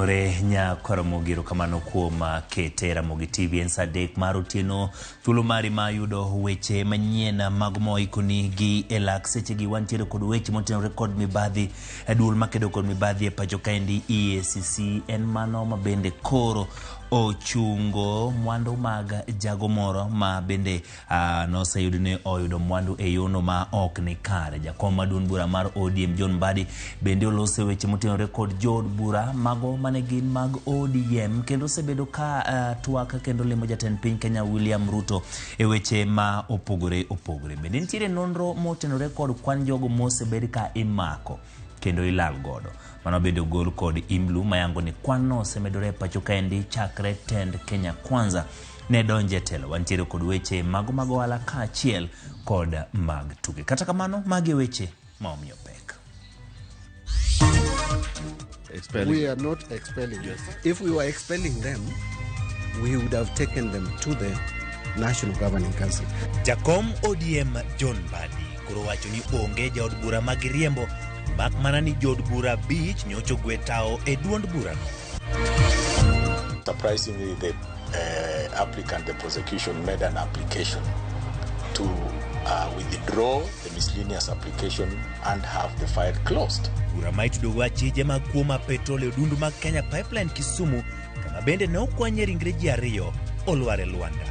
Oimore Nyakoromogi, erokamano kuom kete Ramogi TV. En saa 3 mar otieno, thuolo mari ma yudo weche manyien mag moikoni gi e lak sechegi. Wantiere kod weche motenore kod mibadhi e duol makedo kod mibadhi e pacho kaendi EACC en mano ma bende koro ochungo mwandu mag jago moro ma bende noseyud ni oyudo mwandu e yono ma ok ni kare. Jakom ma duond bura mar ODM John Mbadi bende olose weche motenore kod jood bura mago mane gin mag ODM kendo osebedo ka twak kendo limo jatend piny Kenya William Ruto e weche ma opogore opogore. Bende nitiere nonro motenore kod kwan jogo mosebed ka imako kendo ilal godo. Mano bende ogol kod IMLU mayango ni kwan no osemedore e pacho kaendi chakre tend Kenya Kwanza ne donje telo. Wantiere kod weche mago mag ohala kaachiel kod mag tuke. Kata kamano, magi weche ma omiyo pek. Expelling. We are not expelling. Yes. If we were expelling them, we would have taken them to the National Governing Council. Jakom ODM John Mbadi koro wacho ni onge jaod bura ma giriembo mak mana ni jood bura 5 nyocha ogwe tao e duond burano. Surprisingly, the applicant, the prosecution, made an application to withdraw the miscellaneous application and have the file closed. Bura ma itudogo achije mag kuo ma petrol e odundu mag Kenya Pipeline Kisumu kama bende ne okwanye ringre ji 2 olwar e lwanda.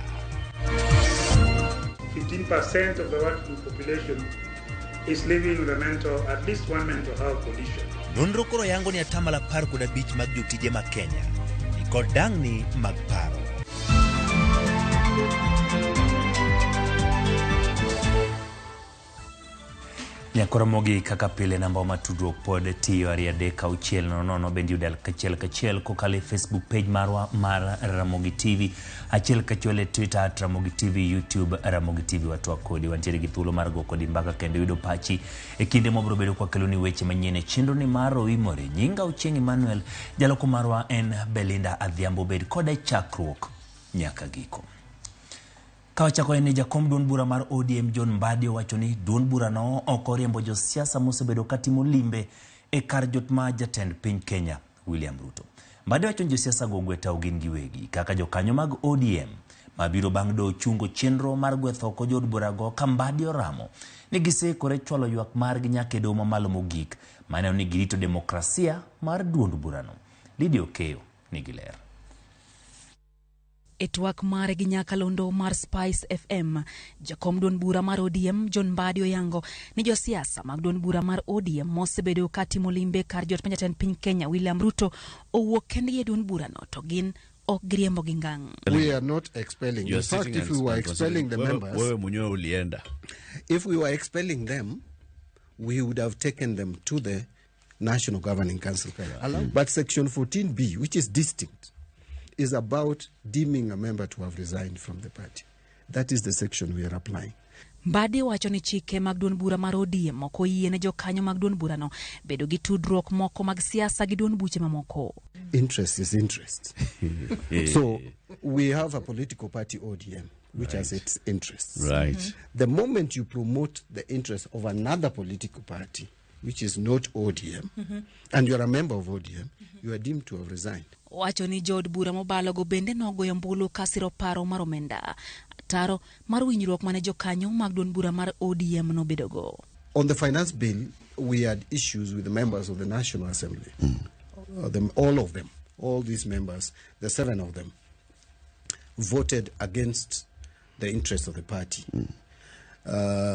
15% of the working population is living with a mental, at least one mental health condition. Nonro koro yango ni 15% mag jotije ma Kenya ni kod dang'ni mag paro. Nyakoromogi kaka pile namba ma tudruok pod tiyo 2 3 6 0 0 bende yudo 1 1 kokalo e Facebook page marwa mar Ramogi TV, 1 1 e Twitter at Ramogi TV, YouTube Ramogi TV. Watwak kodi, wantiere gi thuolo mar go kodi mbaka kendo yudo pachi e kinde mwabiro bedo kwakeloni weche manyien e chenro ni mar Oimore. Nyinga Ochieng' Emmanuel, jaloko marwa en Belinda Adhiambo. Bed kode chakruok nyaka giko. Ka wachako en ni jakom duond bura mar ODM John Mbadi owacho ni duond burano ok oriembo josiasa mosebedo katimo limbe e kar jot ma jatend piny Kenya William Ruto. Mbadi wacho ni josiasa go ogwe tao gin giwegi kaka jokanyo mag ODM mabiro bang' doho chungo chenro mar gwetho oko jood burago ka Mbadi oramo ni giseikore chwalo ywak margi nyaka e doho mamalo mogik maneno ni girito demokrasia mar duond burano. Lydia Okeyo nigi ler. E twak mare gi nyakalondo mar Spice FM, jakom duond bura mar ODM John Mbadi oyango ni josiasa mag duond bura mar ODM mosebedo ka timo limbe kar jot ma jatend piny Kenya William Ruto owuok kendgi e duond burano to gin ok giriembo gi ngang'. We are not expelling. You In are fact, sitting if we and- were and expelling the considering- members, wewe mwenyewe ulienda. if we were expelling them, we would have taken them to the National Governing Council. But Section 14B, which is distinct, is about deeming a member to have resigned from the party. That is the section we are applying. Mbadi wacho ni chike mag duond bura mar ODM ok oyie ne jokanyo mag duond burano bedo gi tudruok moko mag siasa gi duond buche mamoko. Interest is interest. So we have a political party, ODM, which has its interests. The moment you promote the interest of another political party, which is not ODM, and you are a member of ODM, you are deemed to have resigned. Owacho ni jood bura mobalogo bende nogoyo ombulu ka siro paro mar omenda ataro mar winjruok mane jokanyo mag duond bura mar ODM nobedogo. On the finance bill, we had issues with the members of the National Assembly. All of them, all these members, the 7 of them, voted against the interests of the party.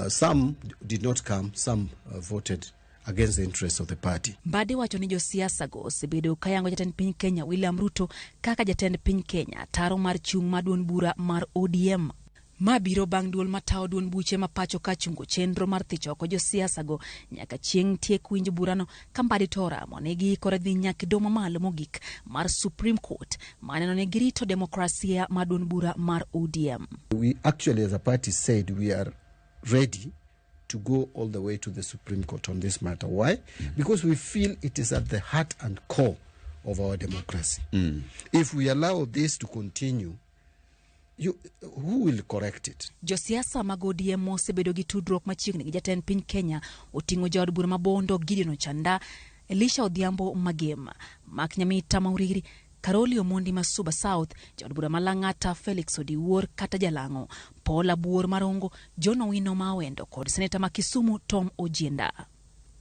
Some did not come, some voted against the interests of the party. Mbadi wacho ni josiasa go osebedo kayango jatend piny Kenya William Ruto kaka jatend piny Kenya taro mar chung' mar duond bura mar ODM. Ma biro bang' duol matayo duond buche ma pacho ka chungo chenro mar thicho oko josiasa go nyaka chieng' tiek winjo burano ka Mbadi to oramo ni giikore dhi nyaka e doho mamalo mogik mar Supreme Court maneno ni girito demokrasia mar duond bura mar ODM. We actually as a party said we are ready to go all the way to the Supreme Court on this matter. Why? Because we feel it is at the heart and core of our democracy. If we allow this to continue, who will correct it? Josiasa mag ODM mosebedo gi tudruok machiegni gi jatend piny Kenya oting'o jaod bura ma Bondo Gideon Ochanda, Elisha Odhiambo Magem, Mark Nyamita ma Uriri, Karoli Omondi ma Suba South, jaod bura ma Lang'ata Felix Odiwuor kata Jalang'o, Paul Abuor Marongo, John Owino ma Awendo kod seneta ma Kisumu Tom Ojienda.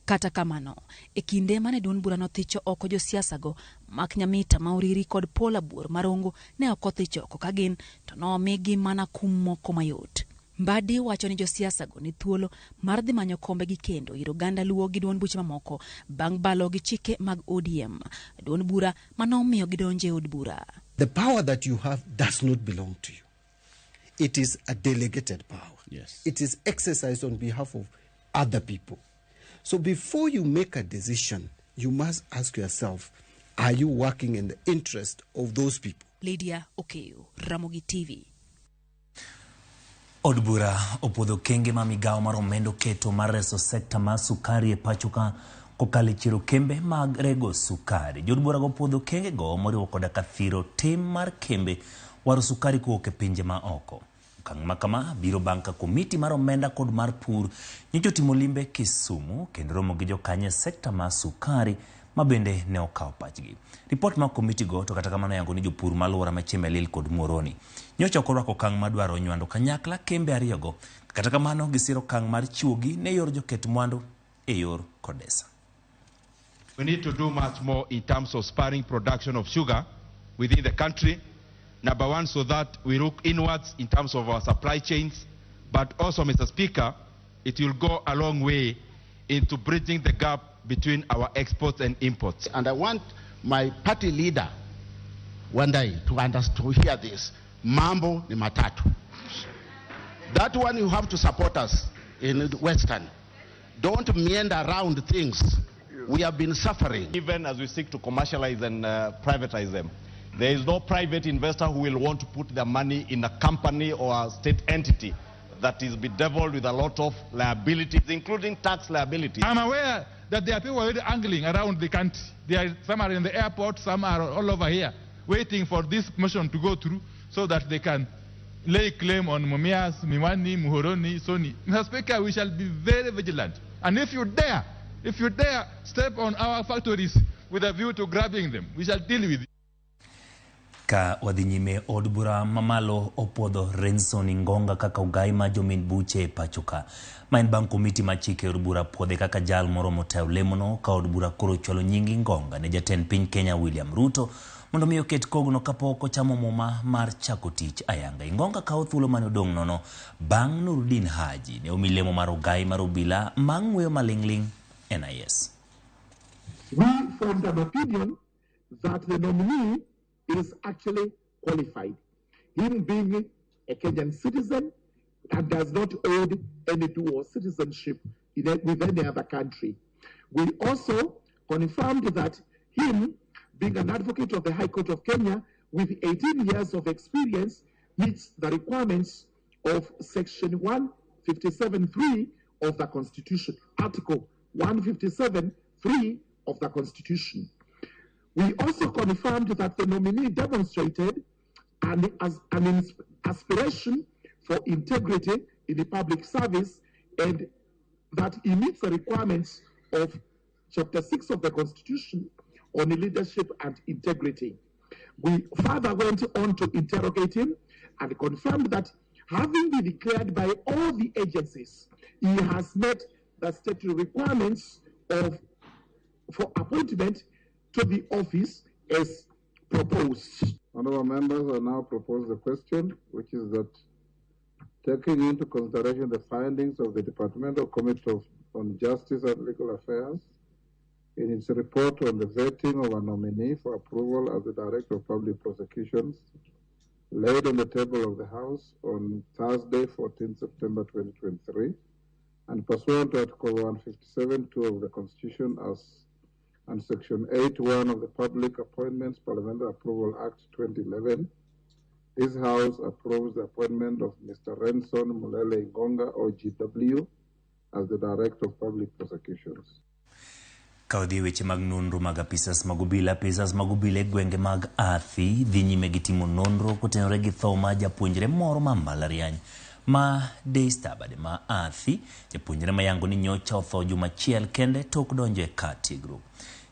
Kata kamano, e kinde mane duond bura nothicho oko josiasago, Mark Nyamita ma Uriri kod Paul Abuor Marongo ne ok othich oko ka gin to nomigi mana kum moko mayot. Mbadi wacho ni josiasago ni thuolo mar dhi manyo kombegi kendo ir oganda Luo gi duond buche mamoko bang' balo gi chike mag ODM, duond bura manomiyo gidonjo e od bura. The power that you have does not belong to you. It is a delegated power. Yes. It is exercised on behalf of other people. So before you make a decision, you must ask yourself, are you working in the interest of those people? Lydia Okeyo, Ramogi TV. Od bura opuodho okenge ma migawo mar omenda oketo mar reso sekta mar sukari e pacho ka kokalo e chiero kembe mag rego sukari. Jood bura go opuodho okenge go moriwo koda ka thiro tim mar kembe waro sukari kowuok e pinje ma oko. Okang' ma kama biro bang' ka komiti mar omenda kod mar pur nyocha otimo limbe Kisumu kendo romo gi jokanyo e sekta mar sukari ma bende ne okawo pachgi. Ripot mar komiti go to kata kamano yango ni jopur ma alwora ma Chemelil kod Muhoroni nyocha ok orwako okang' madwaro nywando kanyakla kembe ariyogo. Kata kamano gisiro okang' mar chiwogi ne yor joket mwandu e yor Kodesa. We need to do much more in terms of spurring production of sugar within the country. Number one, so that we look inwards in terms of our supply chains, but also, Mr. Speaker, it will go a long way into bridging the gap between our exports and imports. And I want my party leader one day to understand, to hear this. Mambo ni matatu. That one you have to support us in Western. Don't meander around things. We have been suffering. Even as we seek to commercialize and privatize them, there is no private investor who will want to put their money in a company or a state entity that is bedeviled with a lot of liabilities, including tax liabilities. I'm aware that there are people already angling around the country. Some are in the airport, some are all over here, waiting for this motion to go through so that they can lay claim on Mumias, Miwani, Muhoroni, Sony. Mr. Speaker, we shall be very vigilant. And if you dare step on our factories with a view to grabbing them, we shall deal with you. Ka wadhi nyime, od bura mamalo opuodho Renson Ingonga kaka ogai ma jomin buche e pacho ka. Ma en bang' komiti ma chike od bura puodhe kaka jal moromo tayo lemono ka od bura koro chwalo nying Ingonga ne jatend piny Kenya William Ruto mondo mi oket kogno kapok ochamo muma mar chako tich ayanga. Ingonga kawo thuolo mane odong' nono bang' Nurdin Haji ne omi lemo mar ogai mar obila ma ng'weyo maling'ling' NIS. We formed an opinion that the nominee is actually qualified, him being a Kenyan citizen and does not hold any dual citizenship with any other country. We also confirmed that him being an advocate of the High Court of Kenya with 18 years of experience meets the requirements of Section 157(3) of the Constitution, Article 157(3) of the Constitution. We also confirmed that the nominee demonstrated an aspiration for integrity in the public service and that he meets the requirements of Chapter 6 of the Constitution on leadership and integrity. We further went on to interrogate him and confirmed that having been declared by all the agencies, he has met the statutory requirements for appointment to the office as proposed. Honourable members, I now propose the question, which is that taking into consideration the findings of the Departmental Committee on Justice and Legal Affairs in its report on the vetting of a nominee for approval as the Director of Public Prosecutions, laid on the table of the House on Thursday, 14 September 2023, and pursuant to Article 157(2) of the Constitution as and Section 8(1) of the Public Appointments Parliamentary Approval Act 2011, this House approves the appointment of Mr. Renson Mulele Ingonga, OGW, as the Director of Public Prosecutions. Ka odhi e weche mag nonro mag apisas mag obila, apisas mag obila e gwenge mag Athi dhi nyime gi timo nonro kotenore gi tho mar japuonjre moro ma mbalariany ma Daystar bade ma Athi, japuonjre mayango ni nyocha otho juma achiel kende tok donjo e kar tiegruok.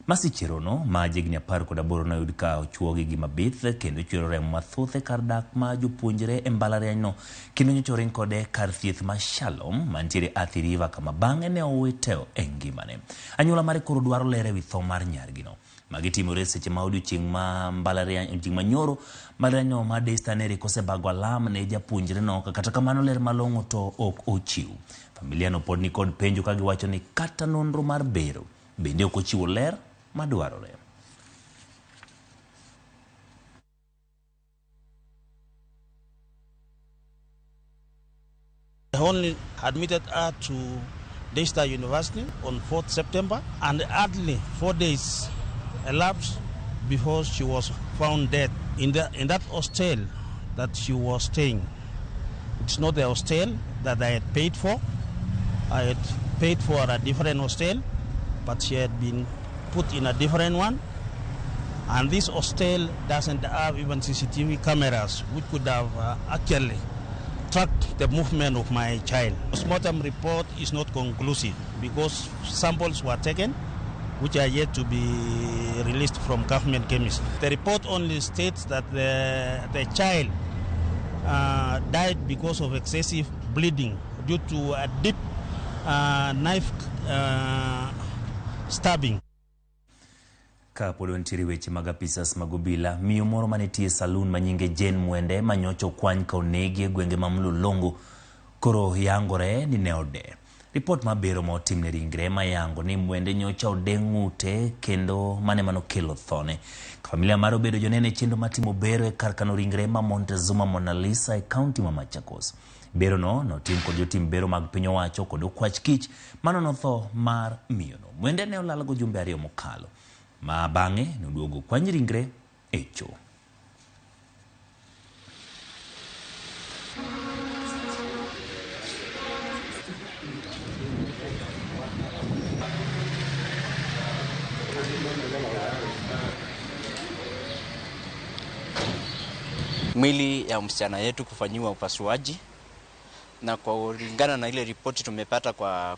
Mercy Cherono ma jahigni 18 noyud ka ochuogi gi mabith kendo chwero remo mathoth e kar dak ma jopuonjre e mbalariany no kendo nyocha oring kode kar thieth ma Shalom mantiere Athi River kama bang'e ne owito e ngimane. Anyuola mare koro dwaro ler ewi tho mar nyargino. Magi timore seche ma odiochieng' ma mbalariany odiochieng' manyoro mbalariany no ma Daystar ne rik osebago alam ne japuonjre no kata kamano ler malong'o to ok ochiw. Familia no pod nikod penjo ka giwacho ni kata nonro mar bero bende ok ochiwo ler madwarore. I only admitted her to Daystar University on 4th September, and hardly 4 days elapsed before she was found dead in that hostel that she was staying. It's not the hostel that I had paid for. I had paid for a different hostel, but she had been put in a different one. And this hostel doesn't have even CCTV cameras, which could have actually tracked the movement of my child. Postmortem report is not conclusive because samples were taken, which are yet to be released from government chemists. The report only states that the child died because of excessive bleeding due to a deep knife stabbing. Ka pod wantiere weche mag apisas mag obila, miyo moro manitie e saloon manyinge Jane Mwende manyocha okwany ka onegi e gwenge ma Mlolongo koro yangore ni ne ode. Ripot mabiro ma otimne ringre mayango ni Mwende nyocha ode ng'ute kendo mane manokelo thone. Familia mare obedo joneno e chenro matimo bero e kar kano ringre ma Montezuma Mona Lisa e kaunti ma Machakos. Bero no notim kod jotim bero mag piny owacho kod okwach kich manono tho mar miyono. Mwende ne olal go jumbe 2 mokalo. Ma bang'e noduogo kwany ringre e cho. Mwili ya msichana yetu kufanyiwa upasuaji, na kwa kulingana na ile ripoti tumepata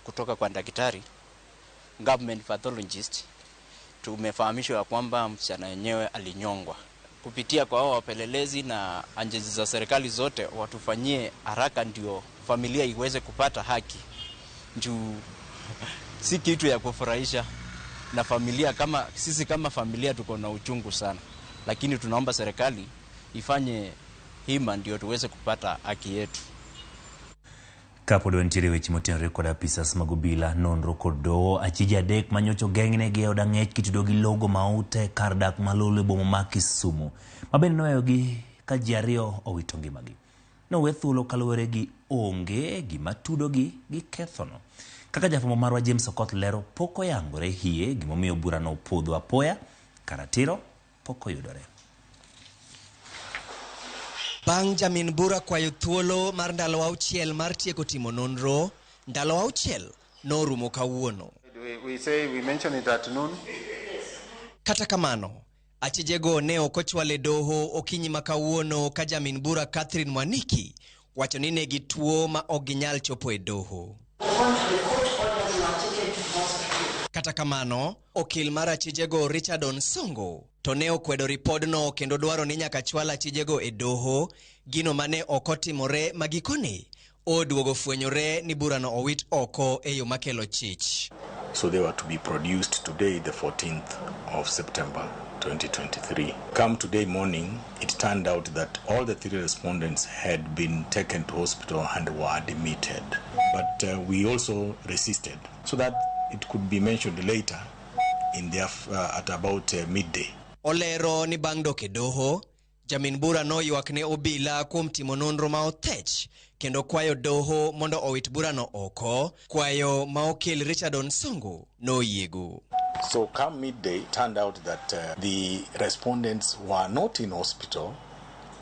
kutoka kwa daktari government pathologist, tumefahamishwa kwamba msichana yenyewe alinyongwa. Kupitia kwa hao wapelelezi na agencies za serikali zote watufanyie haraka ndio familia iweze kupata haki. Juu si kitu ya kufurahisha, na familia kama sisi kama familia tuko na uchungu sana, lakini tunaomba serikali ifanye hima ndio tuweze kupata haki yetu. Kapod wantiere weche motenore kod apisas mag obila, nonro kod doho, achije 3 manyocha ogeng'negi e od ang'ech kitudo gi logo maute kar dak malolo e boma ma Kisumu, ma bende noweyogi ka ji 2 owito ngimagi. Nowe thuolo kaluwore gi onge gima tudogi gi kethono. Kaka jafwambo marwa James Okoth lero, pok oyangore hie gimomiyo burano opodho apoya, karatiro pok oyudore. Bang' jamin bura kwayo thuolo mar ndalo 6 mar tieko timo nonro, ndalo 6 norumo kawuono. We say we mention it at noon. Kata kamano, achijego ne ok ochwal e doho okinyi ma kawuono ka jamin bura Catherine Mwaniki wacho ni ne gituo ma ok ginyal chopo e doho. Kata kamano, okil mar achijego Richard Onsongo to ne okwedo ripodno kendo dwaro ni nyaka chwal achijego e doho, gino mane ok otimore ma gikone oduogo fwenyore ni burano owit oko e yo makelo chich. So they were to be produced today, the 14th of September 2023. Come today morning, it turned out that all the 3 respondents had been taken to hospital and were admitted. But we also resisted so that it could be mentioned later in the, at about midday. Olero ni bang' dok e doho, jamin bura noywak ne obila kuom timo nonro ma othech kendo kwayo doho mondo owit burano oko, kwayo ma okil Richard Onsongo noyiego. So come midday, it turned out that the respondents were not in hospital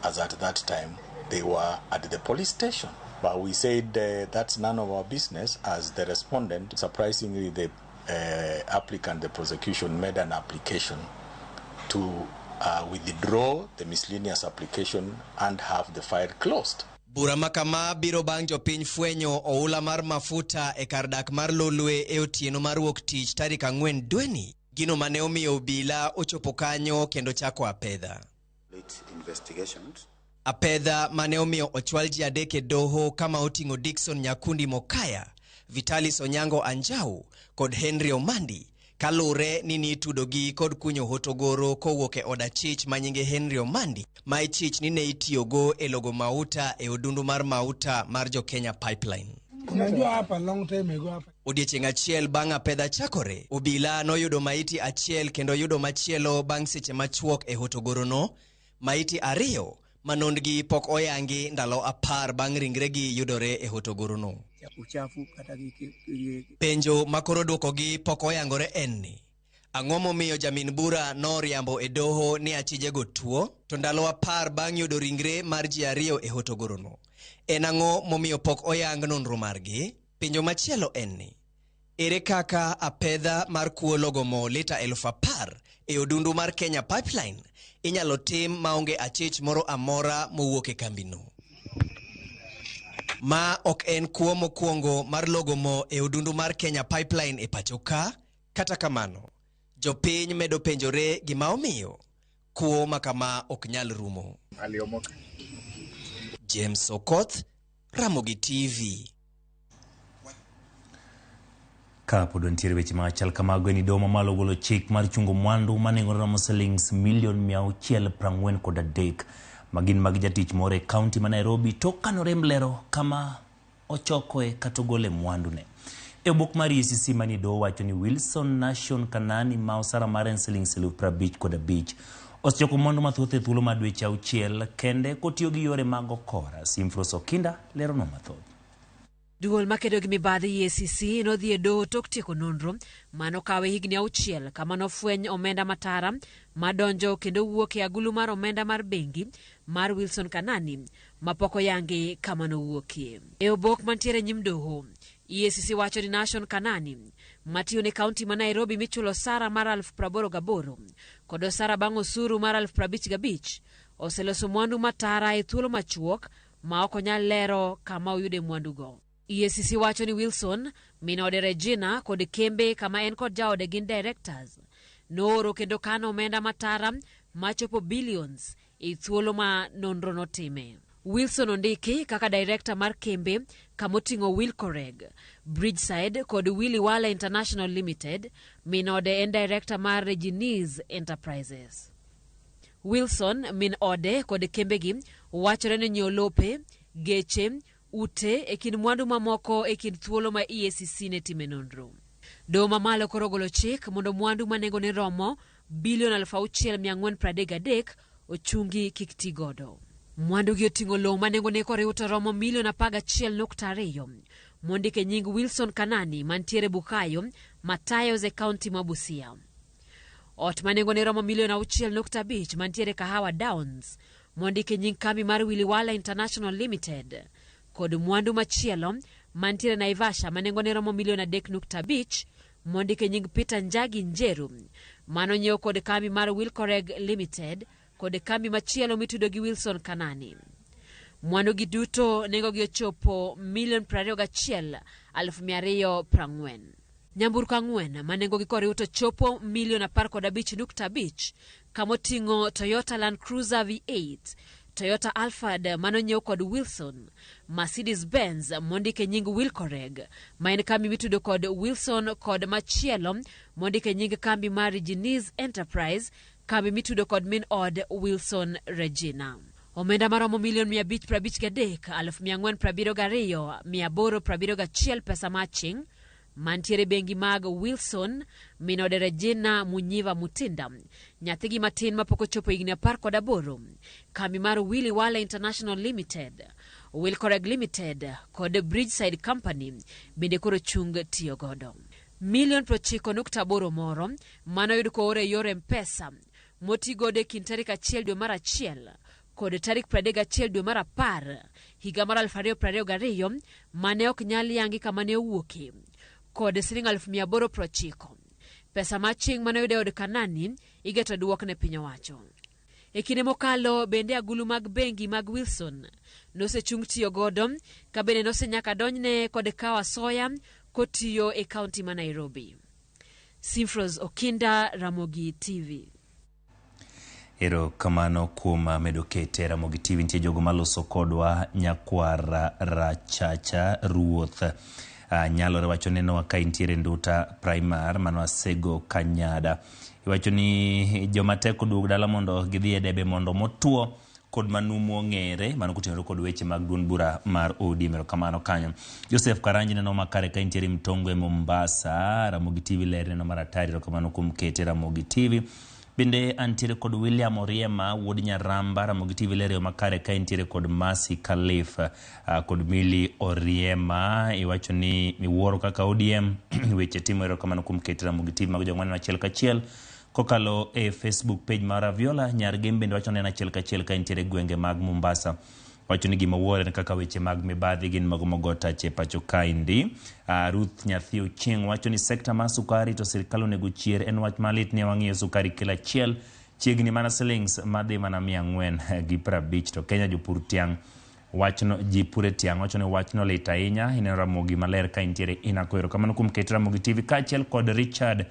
as at that time. They were at the police station. But we said that's none of our business as the respondent. Surprisingly, the applicant, the prosecution, made an application to withdraw the miscellaneous application and have the file closed. Bura makama biro bang' jopiny fwenyo oula mar mafuta e kar dak mar Lolwe e otieno mar wuok tich tarik 4 dweni. Gino mane omiyo obila ochopo kanyo kendo chako apedha. Investigations. Apedha mane omiyo ochwal ji adek e doho kama oting'o Dickson Nyakundi Mokaya, Vitalis Onyango Anjau kod Henry Omandi kalure ni nitudogi kod kunyo hotogoro kowuok e od achich manyinge Henry Omandi ma ichich ni ne itiyogo e logo mauta e odundu mar mauta mar jo Kenya Pipeline. Unajua hapa long time ago hapa. Odiechieng' achiel bang' apedha chakore, obila noyudo maiti achiel kendo yudo machielo bang' seche machuok e hotogorono, maiti ariyo manondgi pok oyangi ndalo 10 bang' ringregi yudore e hotogorono. Uchafu kata gi Penjo makoro duokogi pok oyangore en ni, ang'o momiyo jamin bura noriambo e doho ni achijego tuo, to ndalo 10 bang' yudo ringre mar ji ariyo e hotogorono? En ang'o momiyo pok oyang nonro margi? Penjo machielo en ni, ere kaka apedha mar kuo logo mo lita 10,000 e odundu mar Kenya Pipeline inyalo tim maonge achich moro amora mowuok e kambino? Ma ok en kuo mokwongo mar logo mo e odundu mar Kenya Pipeline e pacho ka, kata kamano, jopiny medo penjore gima omiyo kuo makama ok nyal rumo. Aliomoka. James Okoth, Ramogi TV. Ka pod wantiere weche machal kamago, en doho mamalo ogolo chik mar chungo mwandu ma nengone romo silings milion 643 ma gin mag jatich moro e kaunti ma Nairobi tok kanorem lero kama ochokoe kata ogole mwandune. E obok mar EACC manie doho wacho ni Wilson Nation Kanani ma osara mare en silings 55,000 osechoko mwandu mathoth e thuolo mar dweche 6 kende kotiyo gi yore mag okora. Simfros Okinda leronwa mathoth. Duol makedo gi mibadhi EACC nodhi e doho tok tieko nonro manokawe higni 6 kama nofweny omenda matara madonjo kendo wuok e agulu mar omenda mar bengi mar Wilson Kanani mapok oyangi kama nowuokie. E obok mantiere nyim doho, EACC wacho ni Nation Kanani matiyo ne kaunti ma Nairobi michulo osara mar 88,000 kod osara bang' osuru mar 55,000 oseloso mwandu matara e thuolo machuok ma ok onyal lero kama oyude mwandugo. EACC wacho ni Wilson, min ode Regina kod kembe kama en kod jaode gin directors nooro kendo kano omenda matara machopo billions e thuolo ma nonro notime. Wilson ondiki kaka director mar kembe kamoting'o Wilcoreg, Bridgeside kod Willy Wala International Limited, min ode en director mar Reginese Enterprises. Wilson, min ode kod kembegi wachore ni nyiewo lope, geche, ute e kind mwandu mamoko e kind thuolo ma EACC ne time nonro. Doho mamalo koro ogolo chik mondo mwandu ma nengone romo bilion 6,433 ochungi kik ti godo. Mwandu gi oting'o lowo ma nengone koriw to romo milion 11.2 mondik e nying Wilson Kanani mantiere Bukayo, Matayos e kaunti ma Busia. Ot ma nengone romo milion 6.5 mantiere Kahawa Downs mondik e nying kambi mar Willy Wala International Limited kod mwandu machielo mantiere Naivasha ma nengone romo milion 3.5 mondik e nying Peter Njagi Njeru mano nyiew kod kambi mar Wilcoreg Limited kod kambi machielo mitudo gi Wilson Kanani. Mwandu gi duto nengogi ochopo milion 21,240. Nyamburko 4 ma nengogi koriw to chopo milion 15.5 kamoting'o Toyota Land Cruiser V8, Toyota Alphard manonyiew kod Wilson, Mercedes Benz mondik e nying Wilcoreg ma en kambi mitudo kod Wilson kod machielo mondik e nying kambi mar Reginese Enterprise, kambi mitudo kod min od Wilson Regina. Omenda maromo milion 553,472,871 pesa maching mantiere bengi mag Wilson, min ode Regina Munyiva Mutinda, nyathigi matin mapok ochopo higni 18, kambi mar Willy Wala International Limited, Wilcoreg Limited kod Bridgeside Company bende koro chung tiyo godo. Milion 90.8 moro manoyud koor e yor M-Pesa moti godo e kind tarik 1 dwe mar 1 kod tarik 31 dwe mar 10 higa mar 2022 mane ok nyal yangi kama ne owuokie kod siling 890. Pesa maching mane oyud e od Kanani igeto duok ne piny owacho. E kinde mokalo bende agulu mag bengi mag Wilson nosechung tiyo godo ka bende nosenyaka donjne kod kawo asoya kotiyo e kaunti ma Nairobi. Simfros Okinda, Ramogi TV. Erokamano kuom medo kete Ramogi TV. Nitie jogo maloso kodwa nyakwar Rachacha Ruoth. Nyalore wacho nenowa ka intiere Nduta Primar, mano Asego Kanyada. Iwacho ni joma tek oduog dala mondo gidhi e debe mondo motuo kod manumu ong'ere, mano kotenore kod weche mag duond bura mar ODM. Erokamano kanyo. Joseph Karanji neno makare ka intiere Mtongwe Mombasa. Ramogi TV ler neno mar atari. Erokamano kuom kete Ramogi TV. Bende antiere kod William Oriema wuod Nyaramba. Ramogi TV ler yo makare ka intiere kod Mercy Khalif kod Milly Oriema. Iwacho ni miwuoro kaka ODM weche timo. Erokamano kuom kete Ramogi TV. Mago jok maneno achiel kachiel kokalo e Facebook page mar Aviola Nyargem. Bende wacho neno achiel kachiel ka intiere gwenge mag Mombasa. Wacho ni gima wuoro en kaka weche mag mibadhi gin mago mogo tache pacho kaendi. Ruth Nyathi Ochieng' wacho ni sekta mar sukari to sirikal onego chier. En wach malit ni wang'iyo sukari kilo achiel chiegni mana silings madhi mana 450, to Kenya jopur tiang' wachno ji pure tiang' wacho ni wachno lit ahinya. Ineno Ramogi maler ka intiere Inako. Erokamano kuom ket Ramogi TV kaachiel kod Richard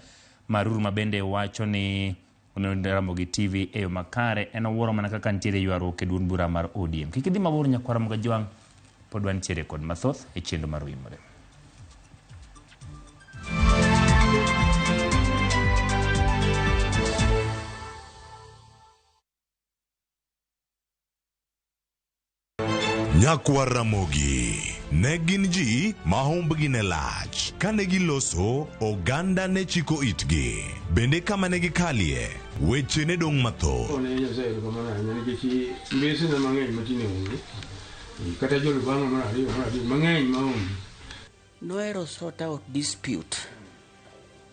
Marur ma bende wacho ni Ramogi TV e yo makare. En owuoro mana kaka nitiere ywaruok e duond bura mar ODM. Kik idhi mabor nyakwar Ramogi Ajwang', pod wantiere kod mathoth e chenro mar Oimore. Nyakwar Ramogi ne gin ji ma humbgi ne lach. Kane giloso, oganda ne chiko itgi. Bende kama ne gikalie, weche ne dong' mathoth. Ne Nyasaye erokamano ahinya nikech mbesena mang'eny matinde onge. Kata jolupano mar ariyo mar adek mang'eny maonge. Nohero sort out dispute.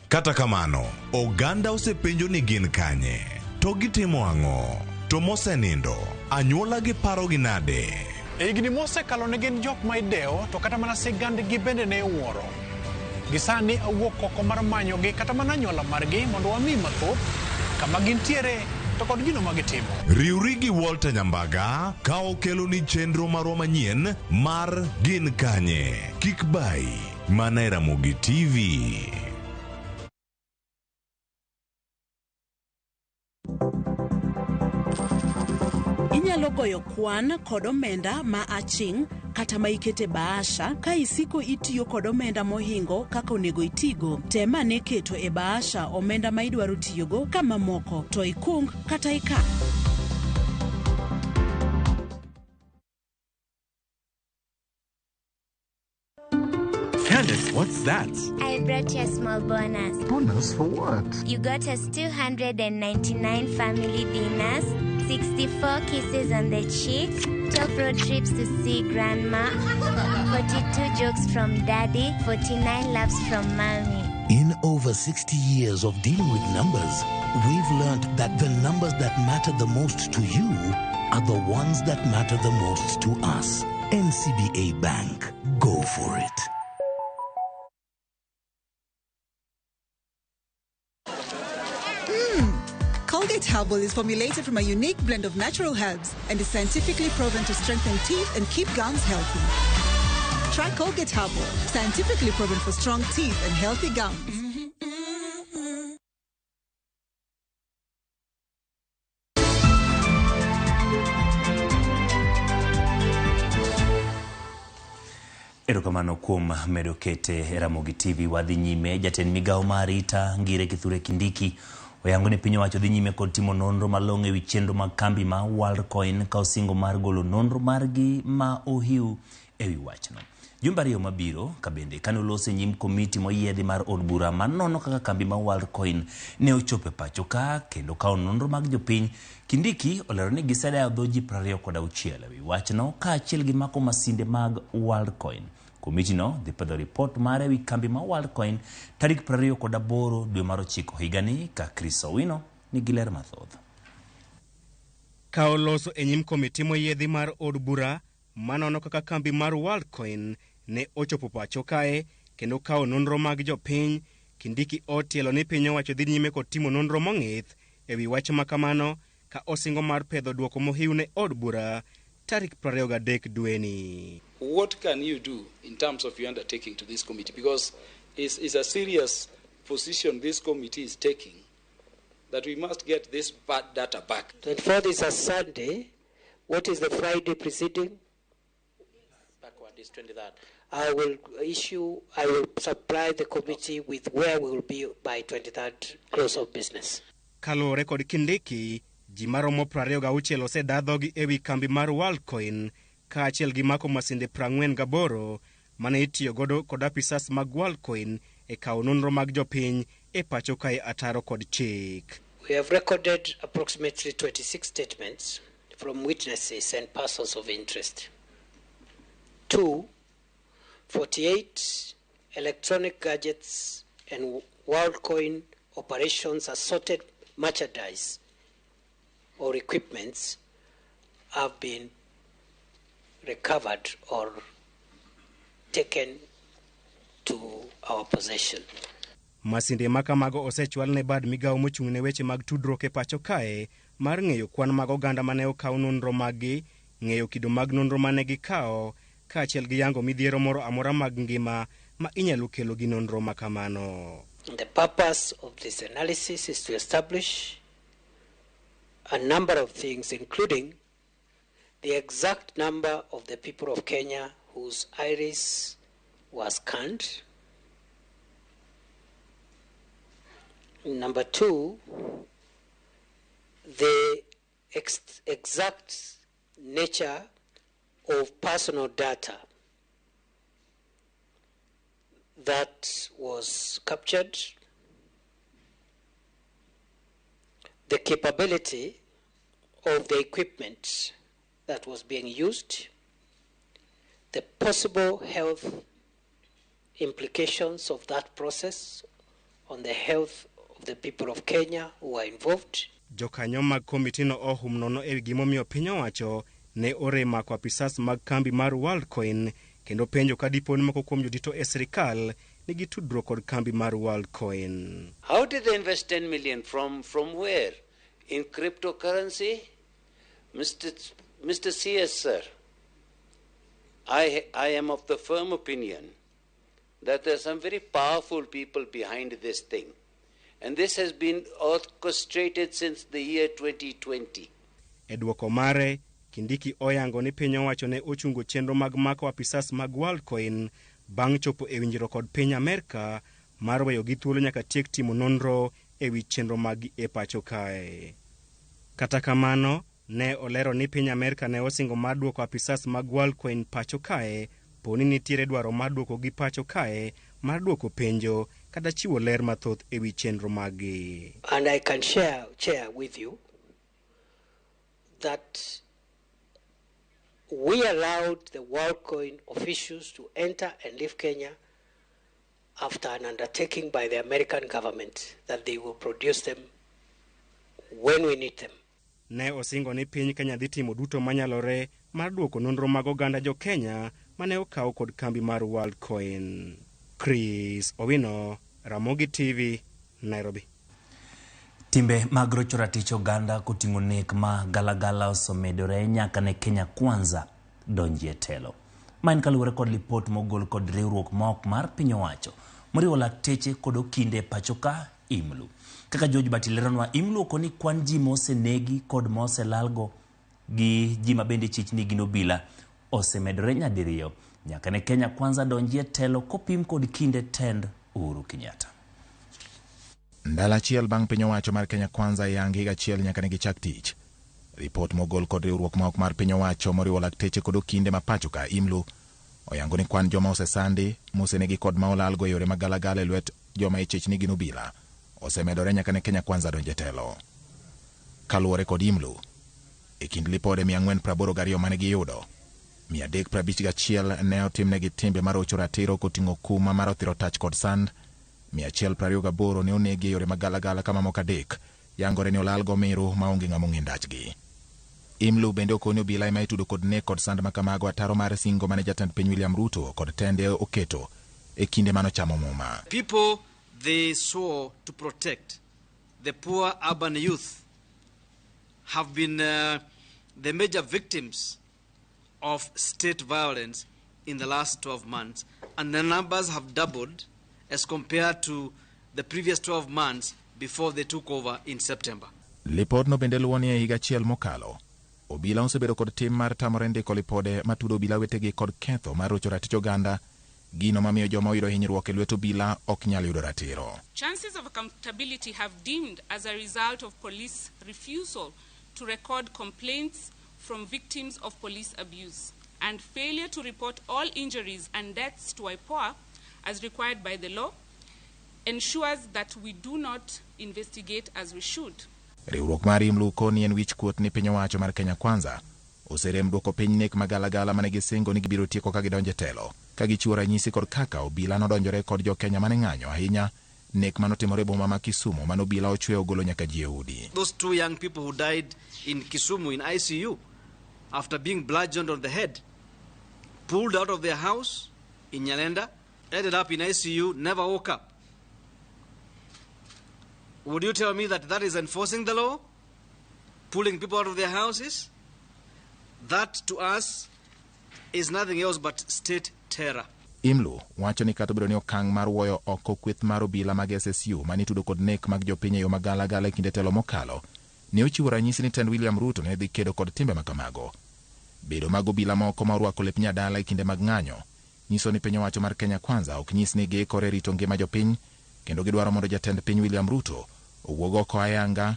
Kata kamano, oganda osepenjo ni gin kanye, to gitimo ang'o, to mosenindo, anyuola gi parogi nade? E higni mosekalo ne gin jok ma idewo to kata mana sigandgi bende ne iwuoro. Gi sani awuok oko mar manyogi kata mana anyuola margi mondo wami mathoth kama gintiere to kod gino ma gitimo. Riwri gi Walter Nyambaga ka okeloni chenro marwa manyien mar Gin Kanye. Kik bayi, mana e Ramogi TV. Inyalo goyo kwan kod omenda ma aching' kata ma ikete bahasha ka isiko itiyo kod omenda mohingo kaka onego itigo. Tem ane keto e bahasha omenda ma idwaro tiyogo ka mamoko to ikung kata ika. Candace, what's that? I brought you a small bonus. Bonus for what? You got us 299 family dinners, 64 kisses on the cheek, 12 road trips to see grandma, 42 jokes from daddy, 49 laughs from mommy. In over 60 years of dealing with numbers, we've learned that the numbers that matter the most to you are the ones that matter the most to us. NCBA Bank. Go for it. Colgate Herbal is formulated from a unique blend of natural herbs and is scientifically proven to strengthen teeth and keep gums healthy. Try Colgate Herbal, scientifically proven for strong teeth and healthy gums. Erokamano kuom medo kete Ramogi TV. Wadhi nyime. Jatend migawo mar arita Ngire Kithure Kindiki oyango ni piny owacho dhi nyime kod timo nonro malong'o ewi chenro mag kambi ma Worldcoin ka osingo mar golo nonro margi ma ohiu ewi wachno. Jumbe ariyo mabiro ka bende kane oloso e nyim komiti moyiedhi mar od bura manono kaka kambi ma Worldcoin ne ochopo e pacho ka kendo kawo nonro mag jopiny, Kindiki olero ni gisedayo dho ji 26 ewi wachno kaachiel gi mako masinde mag Worldcoin. Komitino dhi pedho ripot mare ewi kambi ma Worldcoin tarik 28 dwe mar ochiko higani ka Chris Owino nigi ler mathoth. Ka oloso e nyim komiti moyiedhi mar od bura manono kaka kambi mar Worldcoin ne ochopo pacho kae kendo kawo nonro mag jopiny, Kindiki otielo ni piny owacho dhi nyime kod timo nonro mong'ith ewi wach ma kamano ka osingo mar pedho duoko mohiu ne od bura tarik 23 dweni. What can you do in terms of your undertaking to this committee? Because it's a serious position this committee is taking, that we must get this bad data back. 24th is a Sunday. What is the Friday preceding? Backward is 23rd. I will supply the committee with where we will be by 23rd close of business. Kaluwore kod Kindiki, ji maromo 26 osedadhogi ewi kambi mar Worldcoin kaachiel gi mako masinde 48 mane itiyo godo kod apisas mag Worldcoin e kawo nonro mag jopiny e pacho kae ataro kod chik. We have recorded approximately 26 statements from witnesses and persons of interest. 2, 48 electronic gadgets and WorldCoin operations assorted merchandise or equipments have been recovered or taken to our possession. Masinde makamago osechwal ne bad migawo mochung' ne weche mag tudruok e pacho kae mar ng'eyo kwan mag oganda mane okaw nonro maggi, ng'eyo kido mag nonro mane gikawo, kaachiel gi yango midhiero moro amora mag ngima ma inyalo kelo gi nonro makamano. The purpose of this analysis is to establish a number of things, including the exact number of the people of Kenya whose iris was scanned. Number 2, the exact nature of personal data that was captured, the capability of the equipment that was being used, the possible health implications of that process on the health of the people of Kenya who are involved. Jokanyo mag komitino ohum nono ewi gimomiyo piny owacho ne orem mako apisas mag kambi mar Worldcoin kendo penjo ka dipo ni moko kuom jodito e sirikal nigi tudruok kod kambi mar Worldcoin. How did they invest 10 million? From where? In cryptocurrency? Mr. CS, sir, I am of the firm opinion that there are some very powerful people behind this thing. And this has been orchestrated since the year 2020. E dwoko mare, Kindiki oyango ni piny owacho ne ochungo chenro mag mako apisas mag Worldcoin bang' chopo e winjruok kod piny Amerka mar weyo gi thuolo nyaka tiek timo nonro ewi chenro mag e pacho kae. Kata kamano, ne olero ni piny Amerka ne osingo mar duoko apisas mag Worldcoin pacho kae poni nitiere dwaro mar duoko gi pacho kae mar duoko penjo kata chiwo ler mathoth ewi chenro maggi. And I can share with you that we allowed the WorldCoin officials to enter and leave Kenya after an undertaking by the American government that they will produce them when we need them. Ne osingo ni piny Kenya dhi timo duto manyalore mar duoko nonro mag oganda jo Kenya mane okaw kod kambi mar WorldCoin. Chris Owino, Ramogi TV, Nairobi. Timbe mag rocho ratich oganda koting'o nek ma galagala osemedore nyaka ne Kenya Kwanza donjie telo. Ma en kaluwore kod lipot mogol kod riwruok ma ok mar piny owacho moriwo lakteche kod okinde pacho ka IMLU. Kaka George Bati leronwa, IMLU okoni kwan ji mosenegi kod moselalgo gi ji mabende chich ni gin obila osemedore nyadiriyo nyaka ne Kenya Kwanza donjie telo kopim kod kinde tend Uhuru Kenyatta. Ndalo achiel bang' piny owacho mar Kenya Kwanza yang higa achiel nyaka ne gichak tich. Ripot mogol kod riwruok ma ok mar piny owacho moriwo lakteche kod okinde ma pacho ka IMLU oyango ni kwan joma osesandi, mosenegi kod ma olalgo e yore mag galagala e lwet joma ichich ni gin obila osemedore nyaka ne Kenya Kwanza donje telo. Kaluwore kod IMLU, e kind lipode 482 mane giyudo, 351 ne otimnegi timbe marocho ratiro koting'o kuma mar othiro tach kod sand, 128 ne onegi e yore mag galagala ka mamoko 3 yangore ni olalgo miru maonge ng'ama ong'e ndachgi. IMLU bende okoni obila ema itudo kod nek kod sand makamago ataro mar singo mane jatend piny William Ruto kod tende oketo e kinde manochamo muma. People they swore to protect, the poor urban youth, have been the major victims of state violence in the last 12 months, and the numbers have doubled as compared to the previous 12 months before they took over in September. Lipodno bende luwo ni e higa achiel mokalo, obila osebedo kod tim mar tamore ndiko lipode matudo obila wetegi kod ketho mar rocho ratich oganda, gino mamiyo joma oyudo hinyruok e lwet obila ok nyal yudo ratiro. Chances of accountability have dimmed as a result of police refusal to record complaints from victims of police abuse and failure to report all injuries and deaths to IPOA as required by the law ensures that we do not investigate as we should. Riwruok mar IMLU koni en wich kuot ni piny owacho mar Kenya Kwanza oserem duoko piny nek magalagala mane gisingo ni gibiro tieko ka gidonjo e telo, ka gichiwo ranyisi kod kaka obila nodonjore kod jo-Kenya mane ng'anyo ahinya nek manotimore e boma ma Kisumu mane obila ochwe ogolo nyaka ji e udi. Those two young people who died in Kisumu in ICU after being bludgeoned on the head, pulled out of their house in Nyalenda, ended up in ICU, never woke up. Would you tell me that that is enforcing the law? Pulling people out of their houses? That to us is nothing else but state terror. IMLU wacho ni kata obedo ni okang' mar wuoyo oko kweth mar obila mag SSU mane itudo kod nek mag jopiny e yo magalagala e kinde telo mokalo, ne ochiwo ranyisi ni tend William Ruto ne dhi kedo kod timbe makamago. Bedo mag obila moko ma orwako lep nyadala e kinde mag ng'anyo nyiso ni piny owacho mar Kenya Kwanza ok nyis ni giikore rito ngima jopiny, kendo gidwaro mondo jatend piny William Ruto owuog oko ayanga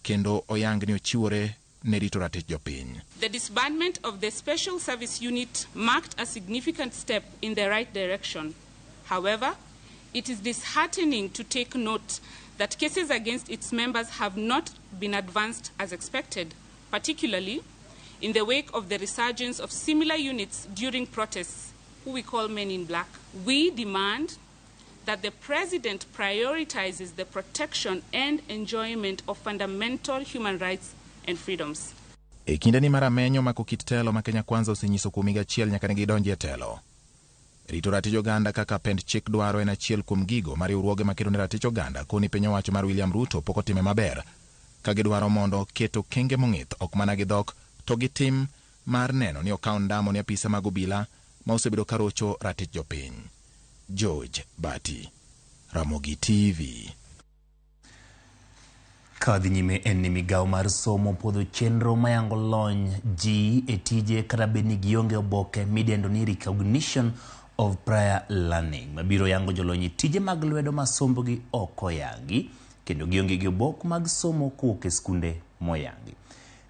kendo oyang ni ochiwore ne rito ratich jopiny. The disbandment of the Special Service Unit marked a significant step in the right direction. However, it is disheartening to take note that cases against its members have not been advanced as expected, particularly in the wake of the resurgence of similar units during protests, who we call men in black. We demand that the president prioritizes the protection and enjoyment of fundamental human rights and freedoms. E kindeni mar amenyo mako kit telo ma Kenya Kwanza osenyiso kuom higa achiel nyaka ne gidonji e telo. Rito ratich oganda kaka pend chik dwaro en achiel kuom gigo ma riwruoge makedo ne ratich oganda koni piny owacho mar William Ruto pok otime maber, ka gidwaro mondo keto kenge mong'ith ok mana gi dhok to gi tim mar neno ni okaw ndamo ne apisa mag obila ma osebedo ka rocho ratich jopiny. George Bati, Ramogi TV. Ka dhi nyime en ni migawo mar somo puodho chenro mayango lony ji e tije kata bed ni gionge oboke midendo ni recognition of prior learning mabiro yango jolony e tije mag lwedo ma sombgi ok oyangi kendo gionge gi obok mag somo kowuok e skunde moyangi.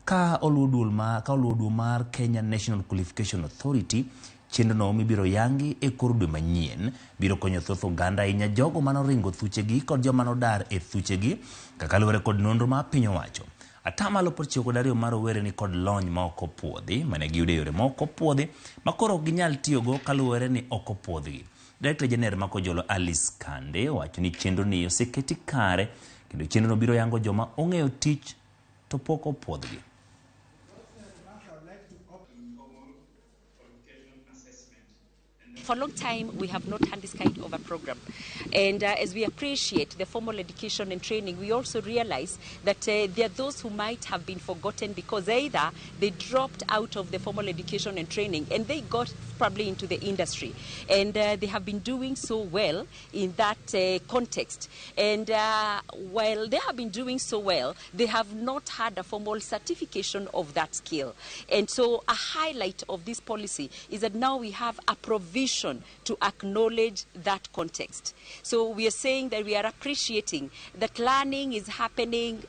Ka oluwo duol mar Kenya National Qualification Authority, chenrono mibiro yangi e kor dwe manyien biro konyo thoth oganda ahinya jogo manoringo thuchegi kod joma nodar e thuchegi kaka luwore kod nonro ma piny owacho. Atamalo 92 mar rowere ni kod lony ma ok opuodhi mane giyudo e yore ma ok opuodhi ma koro ok ginyal tiyogo kaluwore ni ok opuodhgi. Director General ma Kojolo Alice Kande owacho ni chenro ni oseketi kare kendo chenrono biro yango joma ong'eyo tich to pok opuodhgi. For a long time, we have not had this kind of a program. And as we appreciate the formal education and training, we also realize that there are those who might have been forgotten because either they dropped out of the formal education and training and they got probably into the industry. And they have been doing so well in that context. And while they have been doing so well, they have not had a formal certification of that skill. And so a highlight of this policy is that now we have a provision to acknowledge that context. So we are saying that we are appreciating that learning is happening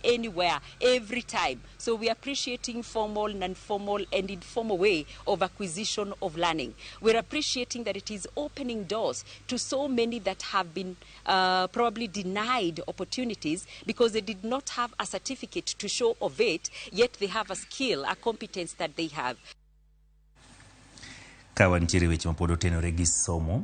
anywhere, every time. So we are appreciating formal, non-formal, and informal way of acquisition of learning. We're appreciating that it is opening doors to so many that have been probably denied opportunities because they did not have a certificate to show of it, yet they have a skill, a competence that they have. Ka wantiere weche ma pod otenore gi somo,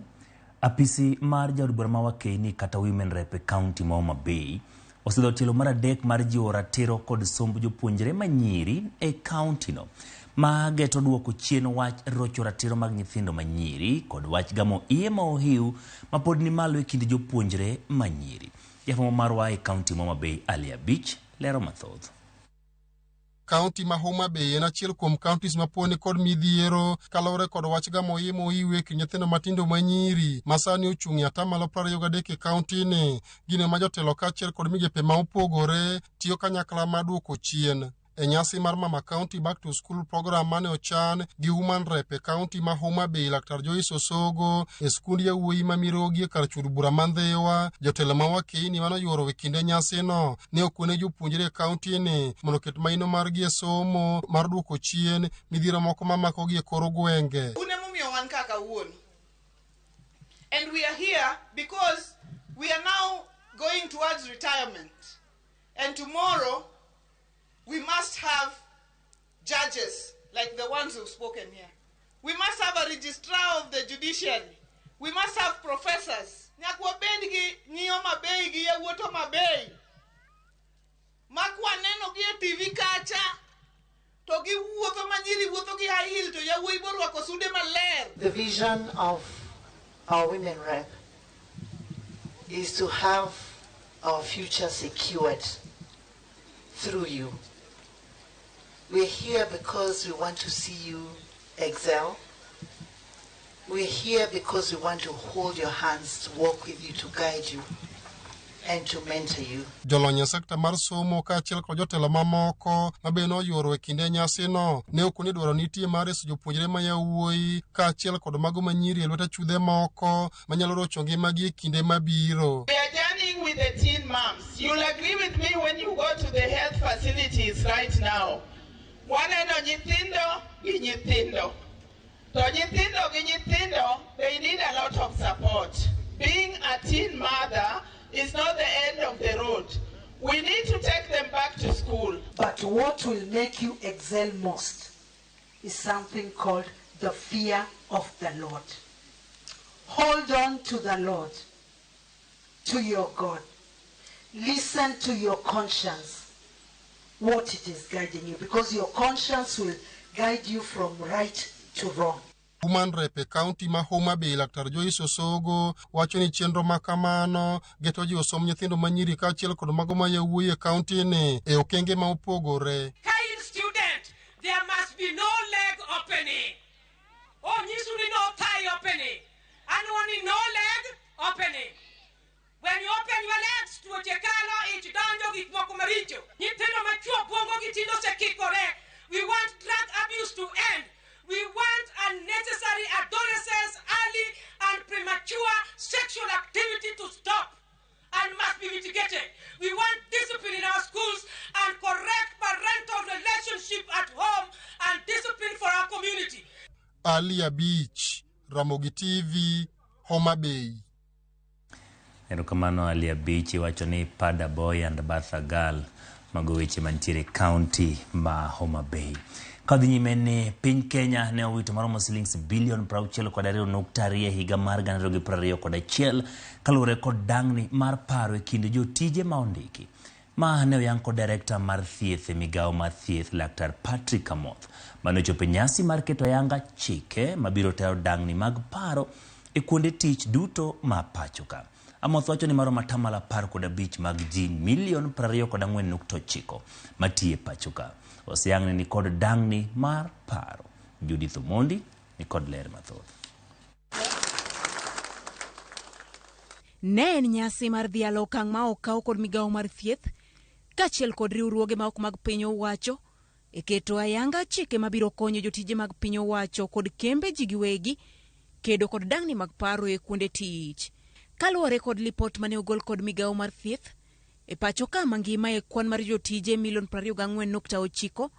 apisi mar jaod bura ma Wakeini kata Women Rep e kaunti ma Homa Bay osedho tielo mar adek mar jiwo ratiro kod somb jopuonjre manyiri e kaunti no ma geto duoko chien wach rocho ratiro mag nyithindo manyiri kod wach gamo iye ma ohiu ma pod ni malo e kind jopuonjre manyiri. Jafwambo marwa e kaunti ma Homa Bay Ali Abich lero mathoth. Kaunti ma Homa Bay en achiel kuom counties ma pod nikod midhiero kaluwore kod wach gamo iye mohiu e kind nyithindo matindo manyiri ma sani ochung' e atamalo 23 e kaunti ni, gino ma jotelo kaachiel kod migepe ma opogore tiyo kanyakla mar duoko chien. E nyasi mar Mama County Back to School program mane ochan gi Woman Rep e kaunti ma Homa Bay, Laktar Joyce Osogo e skund yawuoyi ma Mirogi e kar chud bura ma Ndhiwa, jotelo ma wakeini mane oyuoro e kinde nyasino ne okwene jopuonjre e kaunti ni mondo oket maino margi e somo mar duoko chien midhiero moko mamakogi e kor gwenge. Un emomiyo wan ka kawuono. And we are here because we are now going towards retirement. And tomorrow, we must have judges like the ones who've spoken here. We must have a registrar of the judiciary. We must have professors. Nyaka wabed gi nyi Homa Bay gi yawuot Homa Bay. Ma kwaneno gi e TV kacha, to giwuotho ma nyiri wuotho gi high heel to yawuoyi borwako sude maler. The vision of our women rep is to have our future secured through you. We're here because we want to see you excel. We're here because we want to hold your hands, to walk with you, to guide you, and to mentor you. Jolony e sekta mar somo kaachiel kod jotelo mamoko ma be noyuoro e kinde nyasino ne okoni dwaro nitie mar reso jopuonjre ma yawuoyi kaachiel kod mago manyiri e lwet achudhe moko manyalo rocho ngimagi e kinde mabiro. We are journeying with the teen moms. You'll agree with me when you go to the health facilities right now. Waneno nyithindo gi nyithindo. To nyithindo gi nyithindo, they need a lot of support. Being a teen mother is not the end of the road. We need to take them back to school. But what will make you excel most is something called the fear of the Lord. Hold on to the Lord, to your God. Listen to your conscience, what it is guiding you, because your conscience will guide you from right to wrong. Woman Rep e kaunti ma Homa Bay, Laktar Joyce Osogo wacho ni chenro ma kamano geto ji osom nyithindo manyiri kaachiel kod mago ma yawuoyi e kaunti ni e okenge ma opogore. Ka in student, there must be no leg opening. Onyisu ni no thigh opening. Anwo ni no leg opening. When you open your legs, tuoche kalo, ich donjo, gik moko maricho. Nyithindo machuo buongo gi tindo osekikore. We want drug abuse to end. We want unnecessary adolescence, early and premature sexual activity to stop and must be mitigated. We want discipline in our schools and correct parental relationship at home and discipline for our community. Ali Abich, Ramogi TV, Homa Bay. Erokamano Ali Abich iwacho ni Pada Boy and Bertha Girl mago weche mantiere kaunti ma Homa Bay. Kadhi nyime ni piny Kenya ne owito maromo silings bilion 62.2 e higa mar 2021 kaluwore kod dang'ni mar paro e kind jotije ma ondiki. Ma ne oyang kod direkta mar thieth e migawo mar thieth Laktar Patrick Amoth mane ochopo e nyasi mar keto ayanga chike mabiro tayo dang'ni mag paro e kuonde tich duto ma pacho ka. Amoth wacho ni maromo atamalo 15 mag ji milion 24.9 matiyo e pacho ka oseyangni ni kod dang'ni mar paro. Judith Omondi ni kod ler mathoth. Ne en nyasi mar dhialo okang' ma okaw kod migawo mar thieth kaachiel kod riwruoge ma ok mag piny owacho e keto ayanga chike mabiro konyo jotije mag piny owacho kod kembe ji giwegi kedo kod dang'ni mag paro e kuonde tich. Kaluwore kod lipot mane ogol kod migawo mar thieth e pacho ka mangima e kwan mar jotije milion 24.9,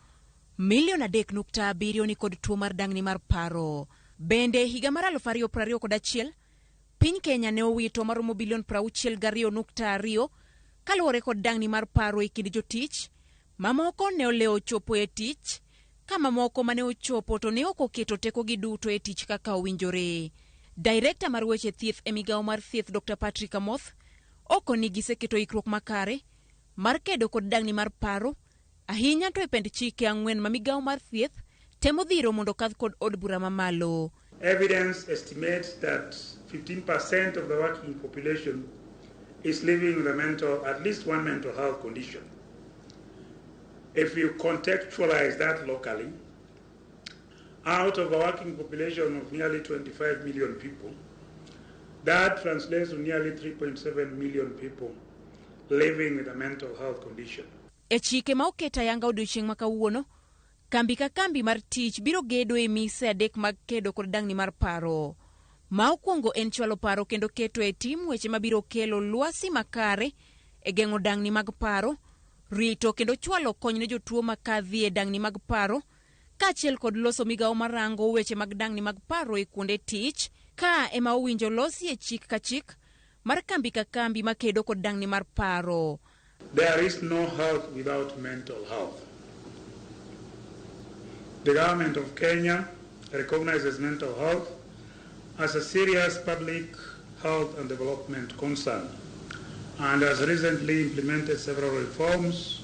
milion 3.7 ni kod tuo mar dang'ni mar paro. Bende higa mar 2021 piny Kenya ne owito maromo bilion 62.2 kaluwore kod dang'ni mar paro e kind jotich. Mamoko ne olewo chopo e tich, ka mamoko mane ochopo to ne ok oketo tekogi duto e tich kaka owinjore. Direkta mar weche thieth e migawo mar thieth Dr. Patrick Amoth oko ni giseketo ikruok makare mar kedo kod dang'ni mar paro, ahinya to e pend chike 4 ma migawo mar thieth temo dhiro mondo okadh kod od bura mamalo. Evidence estimates that 15% of the working population is living with a mental, at least one mental health condition. If you contextualize that locally, out of a working population of nearly 25 million people, that translates to nearly 3.7 million people living with a mental health condition. E chike ma oket ayanga odiochieng' ma kawuono, kambi ka kambi mar tich biro gedo e mise adek mag kedo kod dang'ni mar paro. Ma okwongo en chwalo paro kendo keto e tim weche mabiro kelo lwasi makare e geng'o dang'ni mag paro, rito kendo chwalo kony ne jotuo makadhi e dang'ni mag paro, kaachiel kod loso migawo marango weche mag dang'ni mag paro e kuonde tich, ka ema owinjo losie chik ka chik mar kambi ka kambi makedo kod dang'ni mar paro. There is no health without mental health. The government of Kenya recognizes mental health as a serious public health and development concern and has recently implemented several reforms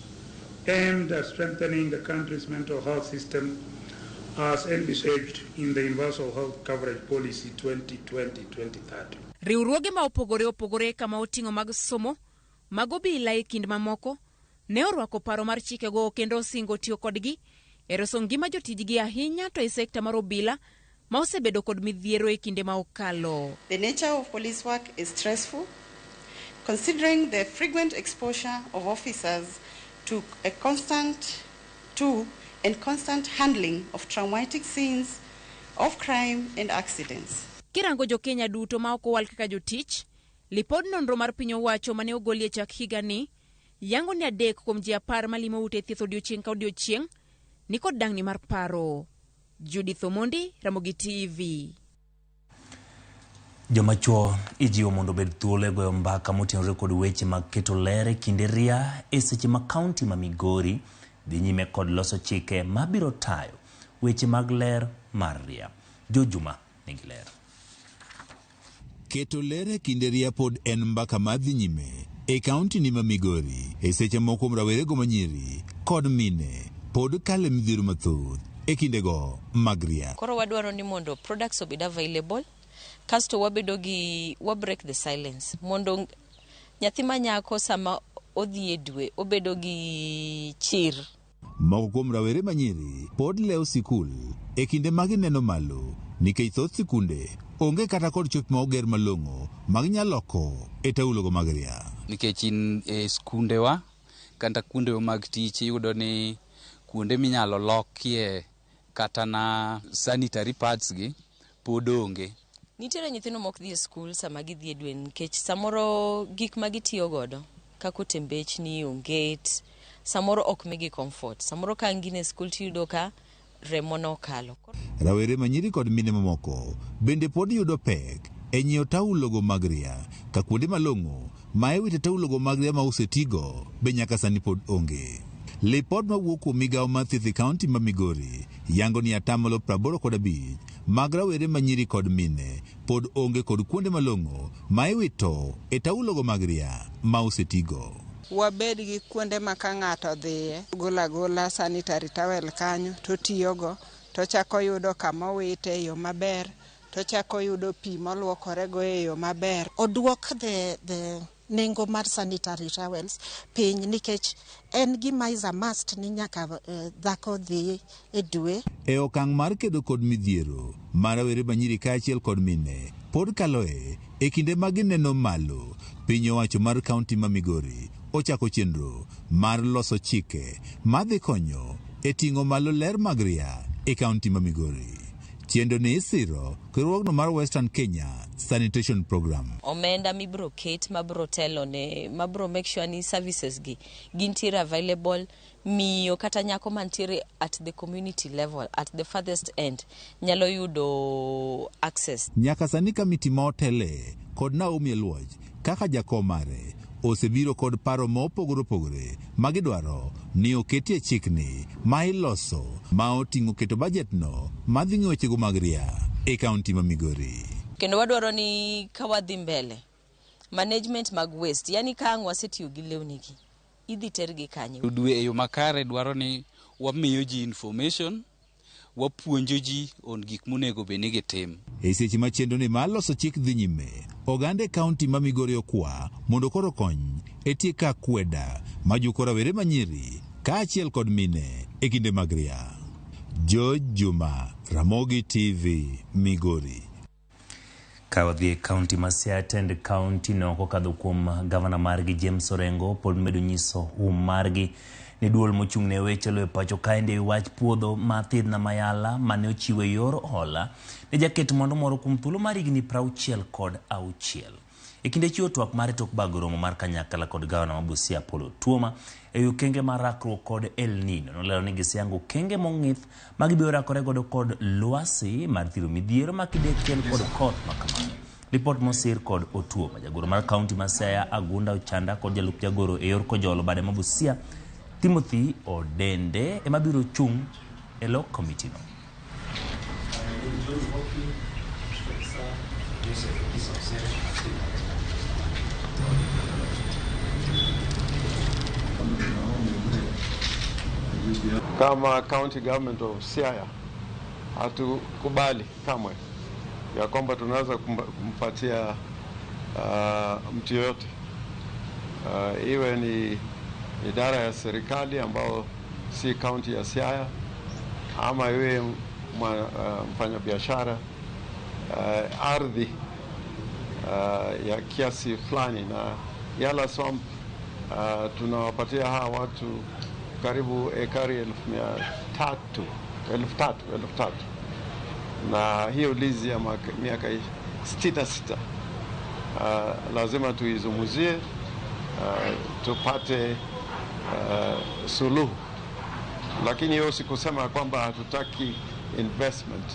aimed at strengthening the country's mental health system as envisaged in the Universal Health Coverage Policy 2020-2030. Riwruoge ma opogore opogore kama oting'o mag somo, mag obila e kind mamoko, ne orwako paro mar chikego kendo osingo tiyo kodgi e reso ngima jotijgi ahinya to e sekta mar obila ma osebedo kod midhiero e kinde ma okalo. The nature of police work is stressful, considering the frequent exposure of officers to a constant to and constant handling of traumatic scenes of crime and accidents. Kirango jo-Kenya duto ma ok owal kaka jotich, lipod nonro mar piny owacho mane ogolie chak higani yango ni 3 kuom ji 10 malimo ute thieth odiochieng' ka odiochieng' nikod dang'ni mar paro. Judith Omondi, Ramogi TV. Joma chuo ijiwo mondo obed thuolo e goyo mbaka motenore kod weche mag keto ler e kinde ria e seche ma kaunti ma Migori dhi nyime kod loso chike mabiro tayo weche mag ler mar ria. Jojuma nigi ler. Keto ler e kinde ria pod en mbaka madhi nyime e kaunti ni ma Migori e seche moko kuom rawerego manyiri kod mine pod kale midhiero mathoth e kindego mag ria. Koro wadwaro ni mondo products obed available, kasto wabedo gi wa break the silence mondo nyathi ma nyako sama odhi e dwe obedo gi chir. Moko kuom rawere manyiri pod lewo sikul e kinde ma gineno malo nikech thoth sikunde onge kata kod chop ma oger malong'o ma ginyalo loko e taulogo mag ria. Nikech in e skundewa kata kuondewa mag tich iyudo ni kuonde minyalo lokie kata na sanitary pads gi pod onge. Nitiere nyithindo mok dhi e skul sama gidhi e dwe nikech samoro gik ma gitiyo godo kaka otembechni, onget, samoro ok migi comfort. Samoro ka gin e skul tiyudo ka remo nokalo. Rawere manyiri kod mine mamoko bende pod yudo pek e nyiewo taulogo mag ria ka kuonde malong'o ma iwite taulogo mag ria ma osetigo be nyaka sani pod onge. Lipot mawuok kuom migawo mar thieth e kaunti ma Migori yango ni 85% mag rawere manyiri kod mine pod onge kod kuonde malong'o ma iwito e taulogo mag ria ma osetigo. Wabed gi kuonde ma ka ng'ato dhiye, golo agola sanitary towel kanyo to tiyogo, to chako yudo kama owite e yo maber, to chako yudo pi moluokorego e yo maber. Oduok the nengo mar sanitary towels piny nikech en gima is a must ni nyaka dhako dhi e dwe. E okang' mar kedo kod midhiero mar rawere manyiri kaachiel kod mine pod kaloe e kinde ma gineno malo, piny owacho mar kaunti ma Migori ochako chenro mar loso chike madhi konyo e ting'o malo ler mag ria e kaunti ma Migori. Chenro ni isiro riwruogno mar Western Kenya Sanitation Program. Omenda mibro ket mabro telo ne mabro make sure ni services gi gintiere available, miyo kata nyako mantiere at the community level, at the farthest end nyalo yudo access. Nyaka sani kamiti ma otele kod Naomi Aluoch kaka jakom mare osebiro kod paro ma opogore opogore ma gidwaro ni oketie chikni ma iloso ma oting'o keto bajet no madhi ng'iyo wechego mag ria e kaunti ma Migori. Kendo wadwaro ni ka wadhi mbele management mag waste, yani ka ang' wasetiyo gi lewni gi idhi tergi kanye. Dwe e yo makare dwaro ni wamiyo ji information, wapuonjo ji on gik monego bed ni gitim. E seche ma chenro ni mar loso chik dhi nyime, oganda e kaunti ma Migori okwa mondo koro kony e tieko akweda ma juko rawere manyiri kaachiel kod mine e kinde mag ria. George Juma, Ramogi TV, Migori. Ka wadhi e kaunti ma Siaya, tend kaunti no kokadho kuom gavana margi James Orengo pod medo nyiso hum margi ni duol mochung' ne weche lowo e pacho kaendi e wach puodho ma Thidhna Mayala mane ochiwo e yor hola ne jaket mwandu moro kuom thuolo mar higni 66. E kinde chiwo twak mare tok bago romo mar kanyakla kod gavana ma Busia Apollo Otuoma e wi okenge mar rakruok kod El Nino, nolero ni giseyango okenge mong'ith ma gibiro rakore godo kod lwasi mar thiro midhiero ma kidek kel kod koth ma kamano. Lipot mosir kod Otuoma, jagoro mar kaunti ma Siaya Agunda Ochanda kod jalup jagoro e yor Kojolo bade ma Busia Timothy Odende ema biro chung' e lo komitino. Kama county government of Siaya hatukubali kamwe ya kwamba tunaweza kumpatia mtu yoyote iwe ni idara ya serikali ambao si county ya Siaya ama iwe mfanyabiashara ardhi ya kiasi fulani. Na Yala Swamp tunawapatia hawa watu karibu ekari 3,000 na hiyo lizi ya miaka 66 lazima tuizungumzie, tupate suluhu. Lakini hiyo si kusema kwamba hatutaki investment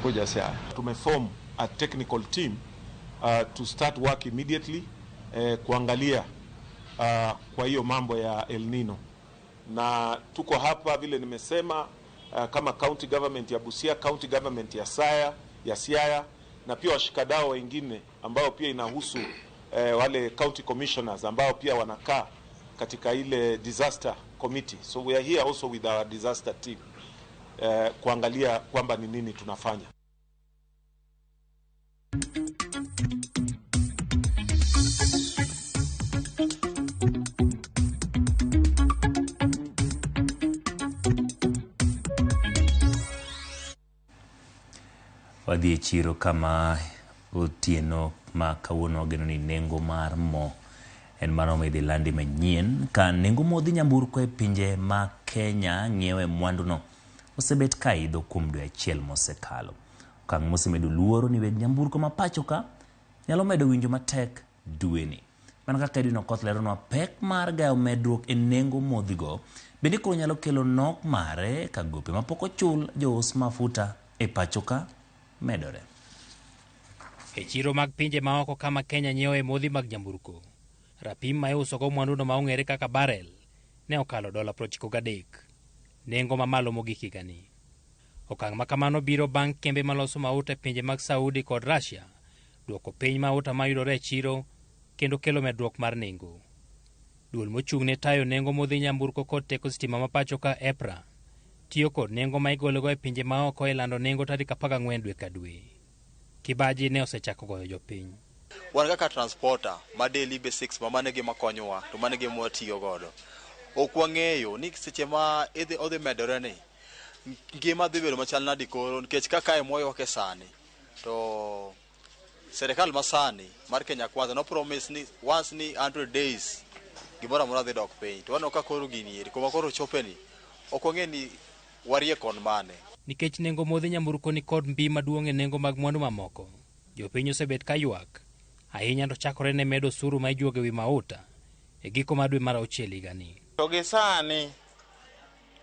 kuja Siaya. Tumeform a technical team to start work immediately kuangalia kwa hiyo mambo ya El Nino. Na tuko hapa vile nimesema kama county government ya Busia, county government ya Siaya na pia washikadau wengine ambao pia inahusu wale county commissioners ambao pia wanakaa katika ile disaster committee. So we are here also with our disaster team kuangalia kwamba ni nini tunafanya. Wadhi e chiro kama otieno ma kawuono wageno ni nengo mar mo en mano midhi landi manyien ka nengo modhi nyamburko e pinje ma Kenya ng'iewe mwanduno osebet ka idho kuom dwe achiel mosekalo. Okang' mosemedo luoro ni weg nyamburko ma pacho ka nyalo medo winjo matek dweni. Mana kaka Edwin Okoth leronwa, pek mar gayo medruok e nengo modhigo bende koro nyalo kelo nok mare ka gope mapok ochul jous mafuta e pacho ka medore. E chiro mag pinje maoko kama Kenya nyiewo modhi mag nyamburko, rapim ma iusogo mwanduno ma ong'ere kaka barrel ne okalo $93, nengo mamalo mogik higani. Okang' ma kamano biro bang' kembe maloso mauta e pinje mag Saudi kod Russia duoko piny mauta mayudore e chiro kendo kelo medruok mar nengo. Duol mochung' ne tayo nengo modhi nyamburko kod teko sitima ma pacho ka EPRA tiyo kod nengo ma igologo e pinje maoko e lando nengo tarik 14 dwe ka dwe. Kibaji ne osechako goyo jopiny. Wan kaka transporter ma daily basics ma mane gima konyowa to mane gima watiyo godo. Ok wang'eyo ni seche ma odhi medore ni ngima dhi bedo machal nadi koro, nikech kaka e mwaywake sani to serikal masani mar Kenya Kwanza no promise ni once ni 100 days gimoro amora dhi dok piny, to waneno ka koro gini eri kuma koro chopeni ok wang'e ni warie kon mane. Nikech nengo modhi nyamburko ni kod mbi maduong' e nengo mag mwandu mamoko, jopiny osebet ka ywak ahinya to chakore ne medo osuru ma ijuogo ewi mauta e giko mar dwe mar auchiel higani. To gi sani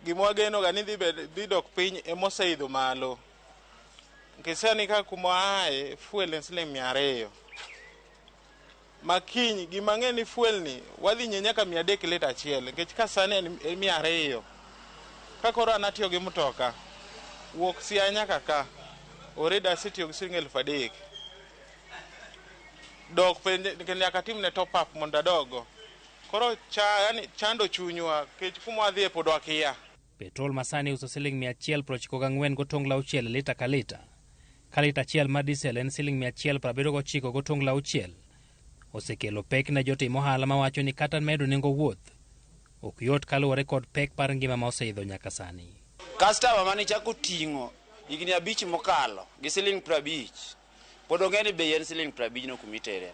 gima wageno ga ni dhi dok piny emoseidho malo. Nikech sani ka kuma aaye fuel en siling 200. Ma kiny gima ng'e ni fuel ni wadhi nyie nyaka 300 lita achiel, nikech ka sani en 200. Ka koro an atiyo gi mtoka wuok Siaya nyaka ka already asetiyo gi siling 3,000. Dok piny nyaka timne top up mondo adogo. Koro yani chando chunywa nikech kuma wadhiye pod wakia. Petrol masani uso siling 194.6 lita ka lita, ka lita achiel mar diesel en siling 179.6. Osekelo pek ne jotim ohala mawacho ni kata medo nengo wuoth Ok yot kaluwore kod pek mar ngima ma oseidho nyaka sani. Customer mane chako ting'o higni 5 mokalo gi siling 50 pod ong'e ni bei en siling 50 no kumitere.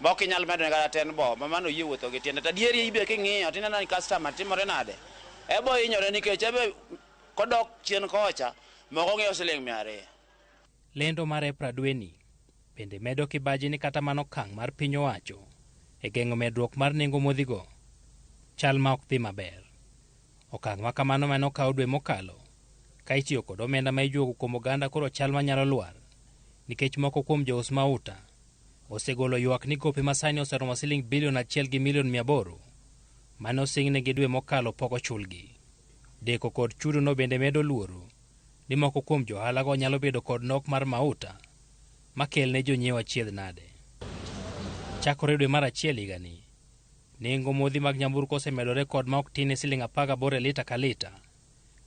Ma ok inyal medo kata 10 bob, ma mano oyie wuotho gi tiende. To adieri ibe king'iyo tineno ni customer timore nade? Ebo hinyore nikech ebe kodok chien kocha moko ng'iewo siling 200. Lendo mar EPRA dweni bende medo kibaji ni kata mano okang' mar piny owacho e geng'o medruok mar nengo modhigo chal ma ok dhi maber. Okang' ma kamano mane okaw dwe mokalo ka itiyo kod omenda ma ijuogo kuom oganda koro chal manyalo lwar nikech moko kuom jous mauta osegolo ywak ni gope masani oseromo siling bilion 1 gi milion 800 mane osingnegi dwe mokalo pok ochulgi. Deko kod chudo no bende medo luoro ni moko kuom johalago nyalo bedo kod nok mar mauta makelne jonyiewo achiedh nade. Chakore dwe mar 1 higani, nengo modhi mag nyamburko osemedore kod ma ok tin ne siling 18 e lita ka lita,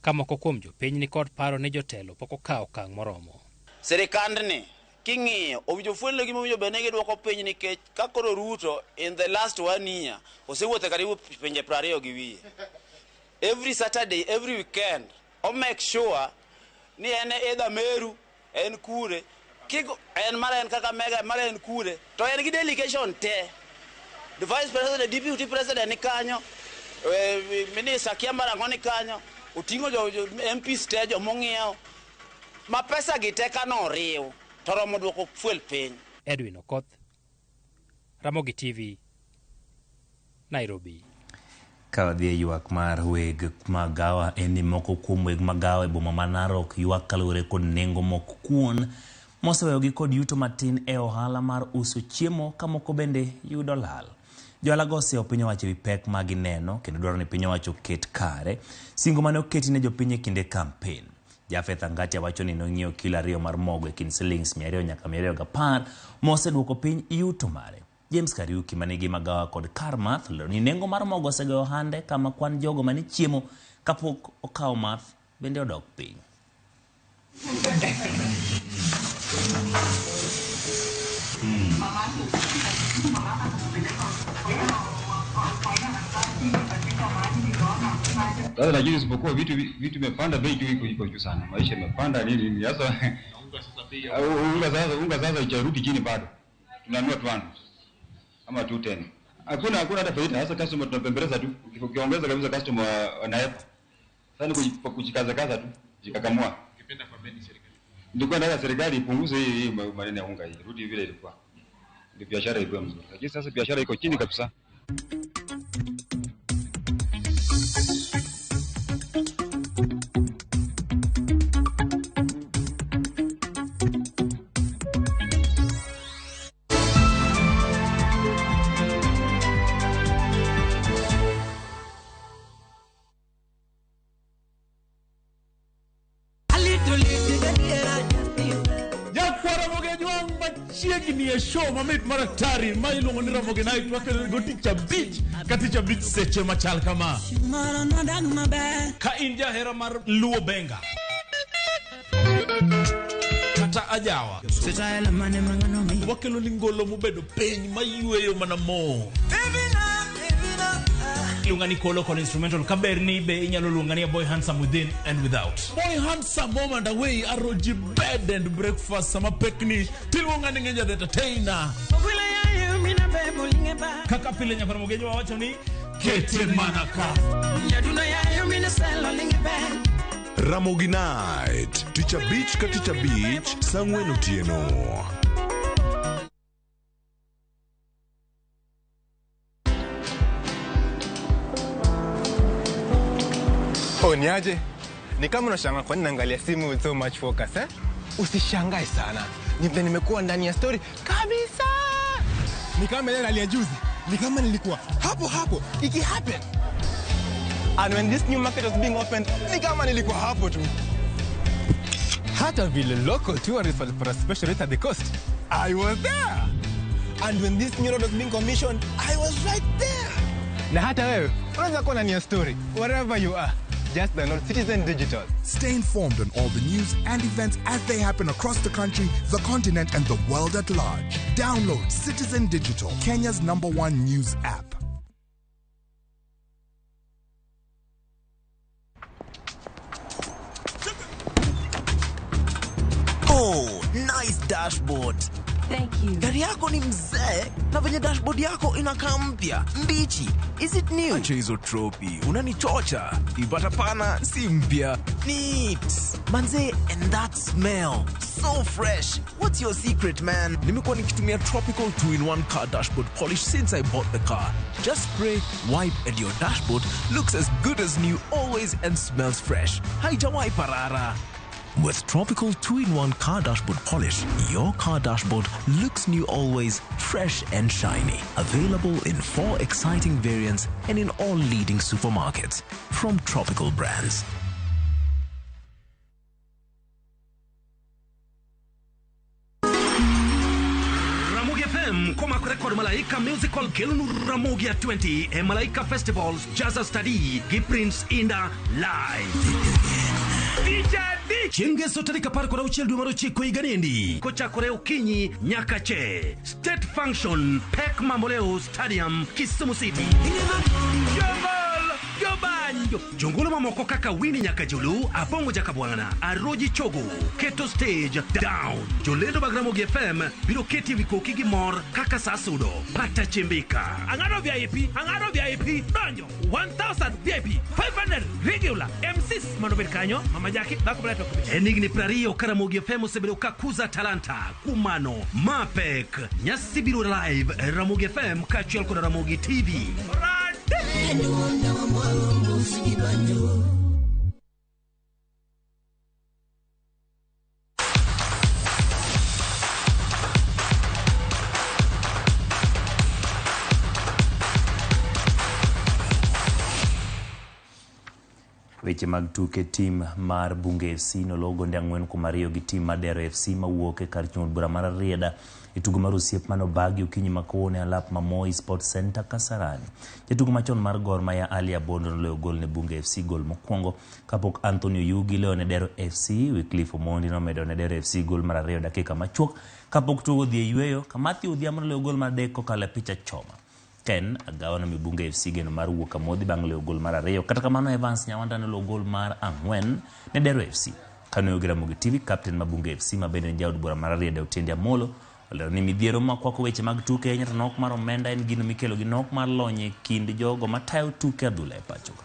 ka moko kuom jopiny ni kod paro ni jotelo pok okawo okang' moromo. Sirikandni king'iyo owinjo fuel gima owinjo bed ni gidwoko piny nikech ka koro Ruto in the last 1 year osewuotho karibu pinje 20 gi wiye. Every Saturday, every weekend o make sure ni en either Meru, en Kure, kigo en mara en Kakamega, mara en Kure, to en gi delegation te. The vice president, the deputy president ni kanyo, minister kia mara ang'o ni kanyo, oting'o jo MPs te jomong'iewo. Ma pesa gi te kano oriw to romo duoko fuel piny. Edwin Okoth, Ramogi TV, Nairobi. Ka wadhi e ywak mar weg magawa en ni moko kuom weg magawa e boma ma Narok ywak kaluwore kod nengo mok kuon moseweyogi kod yuto matin e ohala mar uso chiemo ka moko bende yudo lal. Johala go oseyo piny owacho ewi pek ma gineno kendo dwaro ni piny owacho oket kare singo mane oketi ne jopiny e kinde kampen. Jafeth Angatia wacho ni nong'iewo kilo 2 mar mogo e kind silings 200 nyaka 210 moseduoko piny yuto mare. James Kariuki manigi magawa kod kar math lero ni nengo mar mogo osegoyo ohande kama kwan jogo mane chiemo kapok okawo math bende odok piny. Sasa lakini isipokuwa vitu vimepanda bei juu iko juu sana. Maisha yamepanda nini nini. Sasa unga sasa haijarudi chini bado. Tunanunua 200 ama 210. Hakuna hata faida. Sasa customer tunapembeleza tu. Ukiongeza kabisa customer wanaepa. Sasa ni kujikaza kaza tu, jikakamua. Ukipenda kwa bei serikali. Ndio nataka serikali ipunguze hii maneno ya unga hii. Rudi vile ilikuwa. Ndio biashara ikuwe mzuri. Lakini sasa biashara iko chini kabisa. Chiegni e show mamit maratari ma iluongo ni Ramogi Night wakelo go tich abich ka tich abich seche machal kama. Ka in jahera mar Luo Benga kata ajawa, wakelo ni ngolo mobedo piny mayweyo mana mo. Iluonga ni Kolo kod instrumental kaber ni be inyalo luonga ni Boy Handsome within and without. Boy Handsome home and away aroji bed and breakfast sama pekni tiluonga ni Ngeja the entertainer. Kaka pile nyakoro mogejo wawacho ni kete manaka. Ramogi Night, tich abich ka tich abich, saa 4 otieno. Oh, niaje? Ni kama unashangaa kwa nini naangalia simu with so much focus, eh? Usishangae sana. Ni vile nimekuwa ndani ya story kabisa. Ni kama ile rally ya juzi. Ni kama nilikuwa hapo hapo iki happen. And when this new market was being opened, ni kama nilikuwa hapo tu. Hata vile local tourists walipata special rate at the coast, I was there. And when this new road was being commissioned, I was right there. Na hata wewe unaweza kuwa ndani ya story wherever you are. Just download Citizen Digital. Stay informed on all the news and events as they happen across the country, the continent, and the world at large. Download Citizen Digital, Kenya's #1 news app. dashboard. Thank you. Gari yako ni mzee na venye dashboard yako inakaa mpya, mbichi. Is it new? Acha hizo tropi, unanichocha. Ipata pana si mpya. Neat. Manze, and that smell. So fresh. What's your secret, man? Nimekuwa nikitumia Tropical 2-in-1 car dashboard polish since I bought the car. Just spray, wipe and your dashboard looks as good as new always and smells fresh. Haijawahi parara. With Tropical 2-in-1 car dashboard polish, your car dashboard looks new always, fresh and shiny. Available in 4 exciting variants and in all leading supermarkets. From Tropical Brands. Ramogi FM komakore kod Malaika Musical kelonu Ramogi 20 e Malaika Festivals Jazza Study gi Prince Inda Live. Chieng' Ngeso tarik 16 dwe mar 9 higa niendi kochakore okinyi nyaka che State Function Pek Mamboleo Stadium, Kisumu City. Jobanjo jongolo mamoko kaka Winnie Nyakajulu, Abongo Jakabwana, Aroji Chogo, Keto Stage Down. Jolendo mag Ramogi FM biro keti wi koki gi mor kaka sa sudo. Pata chimbika. Ang'ado VIP, ang'ado VIP, donjo 1000 VIP, 500 regular, MCs mondo obed kanyo, Mama Jackie, dhako maler to ok. En higni 20 ka Ramogi FM osebedo ka kuza talanta, kumano, mapek, nyasi biro live Ramogi FM kaachiel kod Ramogi TV. Weche mag tuke. Tim mar Bunge FC noloyo gonde 4-2 gi tim mar Dero FC mawuok e kar chung' od bura mar Rarieda e tugo mar osiep mane obagi okinyi ma kawuono e alap ma Moi Sports Center, Kasarani. Jatugo machon mar Gor Mahia Ali Abondo noloyo gol ne Bunge FC gol mokwongo kapok Anthony Oyugi loyo ne Dero FC. Wycliffe Omondi nomedo ne Dero FC gol mar 2 dakika machuok kapok tugo odhi e yweyo ka Matthew Odhiambo noloyo gol mar 3 kokalo e picha choma. Ken Agawa nomiyo Bunge FC geno mar wuok amodhi bang' loyo gol mar 2. Kata kamano Evans Nyawanda noloyo gol mar 4 ne Dero FC. Kanoyo gi Ramogi TV, kapten ma Bunge FC ma bende en jaod bura mar Rarieda Otiende Amolo olero ni midhiero makwako weche mag tuke ahinya to nok mar omenda en gino mikelo gi nok mar lony e kind jogo matayo tuke adhula e pacho ka.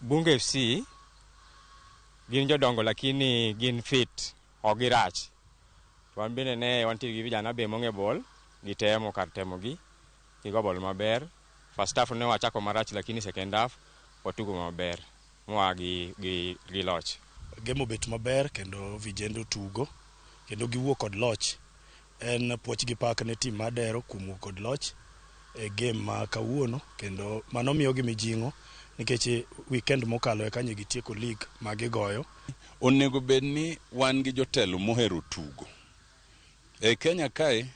Bunge FC gin jodongo lakini gin fit, ok girach. To wan bende ne wantie gi vijana be mong'e bol, gitemo kar temogi, gigo bol maber. First half ne wachako marach lakini second half watugo maber, mwa gi loch. Game obet maber kendo vijende otugo kendo giwuok kod loch. En puoch gi pak ne tim mar Dero kuom wuok kod loch e game ma kawuono kendo mano miyogi mijing'o nikech weekend mokalo eka ne gitieko league ma gigoyo. Onego bed ni wan gi jotelo mohero tugo. E Kenya kae,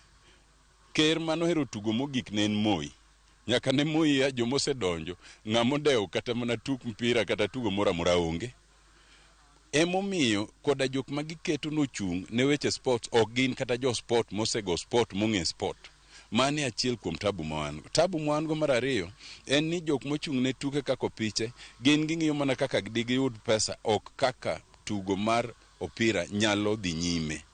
ker manohero tugo mogik ne en Moi. Nyaka ne Moi ya jomosedonjo, ng'ama odewo kata mana tuk mpira kata tugo moro amora onge. Emomiyo koda jok ma giketo nochung' ne weche sports ok gin kata jo sport mosego sport mong'e sport. Mano e achiel kuom tabu ma wan go. Tabu ma wan go mar ariyo en ni jok mochung' ne tuke kaka opiche gin ging'iyo mana kaka digiyud pesa ok kaka tugo mar opira nyalo dhi nyime.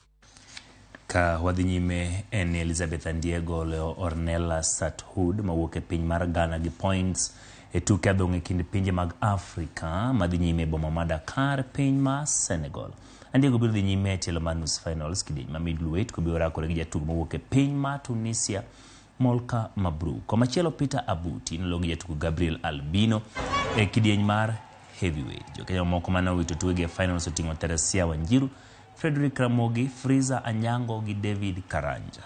Ka wadhi nyime en Elizabeth Andiego oloyo Ornella Sathood mawuok e piny mar Ghana gi points e tuke adhong' e kind pinje mag Afrika madhi nyime e boma ma Dakar, piny ma Senegal. Andiego biro dhi nyime e tielo mar nus finals kidieny ma middleweight kobiro rakore gi jatugo mawuok e piny ma Tunisia Molka Mabruk. Komachielo Peter Abuti noloyo gi jatugo Gabriel Albino e kidieny mar heavyweight. Jokenya moko mane owito tukegi e finals oting'o Teresia Wanjiru, Frederick Ramogi, Friza Anyango gi David Karanja.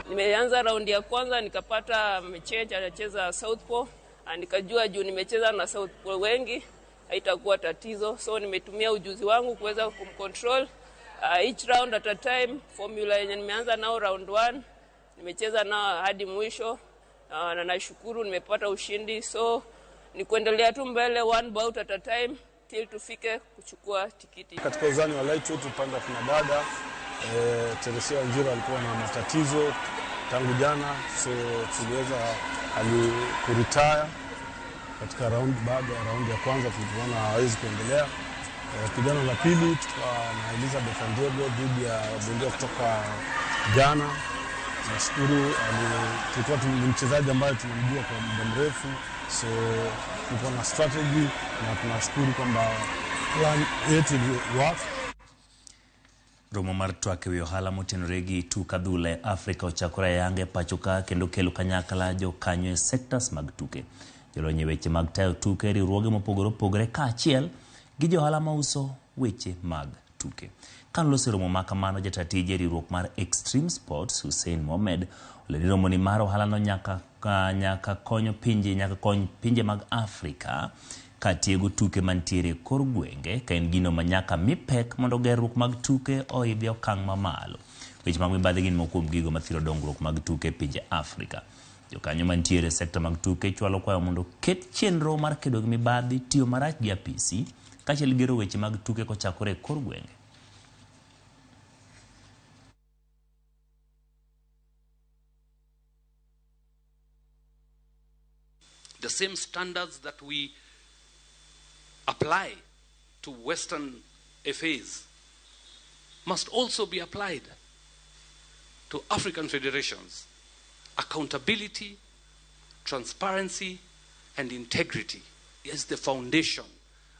Nimeanza raundi ya kwanza nikapata mchecha anacheza Southpaw, nikajua juu nimecheza na Southpaw wengi, haitakuwa tatizo. So nimetumia ujuzi wangu kuweza kumcontrol each round at a time. Formula yenye nimeanza nao round 1 nimecheza nao hadi mwisho, na nashukuru nimepata ushindi. So ni kuendelea tu mbele one bout at a time till tufike kuchukua tikiti. Katika uzani wa lightweight upande wa kina dada, Teresia Wanjiru alikuwa na matatizo tangu jana, so tuliweza kuretire katika round, baada ya round ya kwanza tulipoona hawezi kuendelea. Pigano la pili tukawa na Elizabeth Andego dhidi ya bondia kutoka Ghana. Nashukuru tulikuwa ni mchezaji ambaye tunamjua kwa muda mrefu, so tulikuwa na strategy na tunashukuru kwamba plan yetu iliwork. Romo mar twak ewi ohala motenore gi tuk adhula e Afrika ochakore ayanga e pacho ka kendo kelo kanyakla jokanyo e sectors mag tuke. Jolony e weche mag tayo tuke, riwruoge mopogore opogore kaachiel gi johala mauso weche mag tuke. Kanoloso e romo ma kamano, jata tije e riwruok mar Extreme Sports Hussein Mohamed olero ni romoni mar ohalano nyaka kony pinje mag Afrika katiego tuke mantiere e kor gwenge ka en gino ma nyaka mi pek mondo gerruok mag tuke oidhi okang' mamalo. Weche mag mibadhi gin moko kuom gigo mathiro dongruok mag tuke e pinje Afrika. Jokanyo mantiere e sekta mag tuke chwalo kwayo mondo ket chenro mar kedo gi mibadhi, tiyo marach gi apisi kaachiel gi gero weche mag tuke kochakore e kor gwenge. The same standards that we apply to Western FAs must also be applied to African federations. Accountability, transparency, and integrity is the foundation.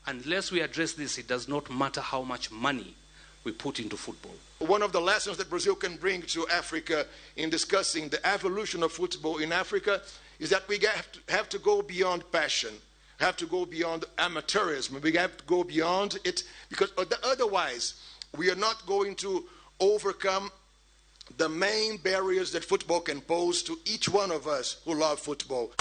Unless we address this, it does not matter how much money we put into football. One of the lessons that Brazil can bring to Africa in discussing the evolution of football in Africa is that we have to go beyond passion, have to go beyond amateurism, we have to go beyond it, because otherwise we are not going to overcome the main barriers that football can pose to each one of us who love football.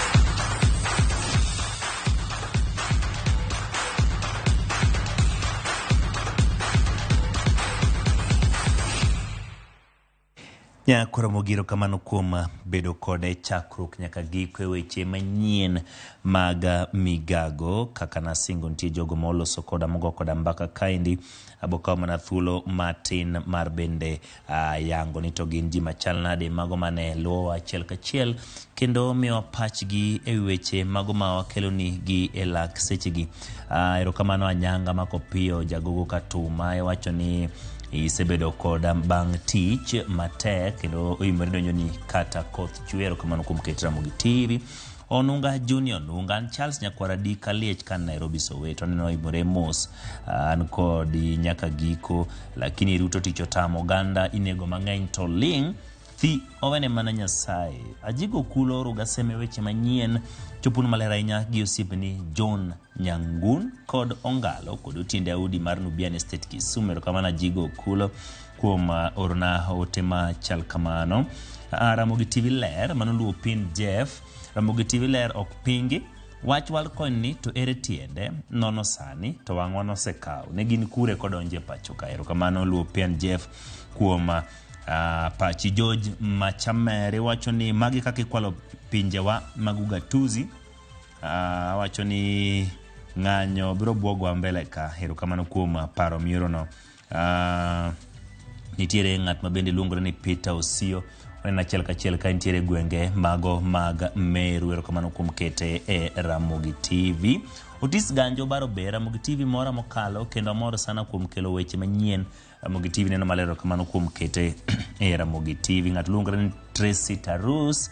Nyakoro mogiro kamano kuom bedo kode chakruok nyaka giko e weche manyien mag migago. Kaka nasingo nitie jogo ma oloso koda mogo koda mbaka kaendi, abokawo mana thuolo matin mar bende yango ni to gin ji machal nade mago mane luwowa achiel kachiel kendo miyowa pachgi e weche mago ma wakeloni gi e lak sechegi. Erokamano Anyanga Makopiyo Jagogo Katuma iwacho ni isebedo koda bang' tich matek kendo oimore donjo ni kata koth chwe. Erokamano kuom ket Ramogi TV. Onunga Junior Nunga, an Charles Nyakwara D Kaliech kan Nairobi Soweto, aneno oimore mos an kodi nyaka giko, lakini Ruto tich otamo oganda inego mang'eny to ling' thi owene mana Nyasaye. Ajigo Kulo Rugaseme weche manyien chopun maler ahinya gi osiepni John Nyangun kod Ongalo kod Otiende Audi mar Nubian Estate Kisumu. Erokamano Ajigo Kulo kuom orna ote machal kamano. Ramogi TV ler mano luwo pin Jeff. Ramogi TV ler ok pingi wach Worldcoin ni to ere tiende nono sani to wang'wa nosekawo ne gin kure kodonje pacho ka. Erokamano luwo pin Jeff kuom pachi. George Machamere wacho ni magi kaka ikwalo pinjewa mag ugatuzi. Wacho ni ng'anyo biro bwogowa mbele ka. Erokamano kuom paro miorono. Nitiere ng'at ma bende luongore ni Peter Osio, oneno achiel kachiel ka nitiere gwenge mago mag Meru. Erokamano kuom kete e Ramogi TV. Otis Ganjo Baro Ber, Ramogi TV mora mokalo kendo amor sana kuom kelo weche manyien. Ramogi TV neno maler, erokamano kuom kete e Ramogi TV. Ng'at luongore ni Tracy Tarus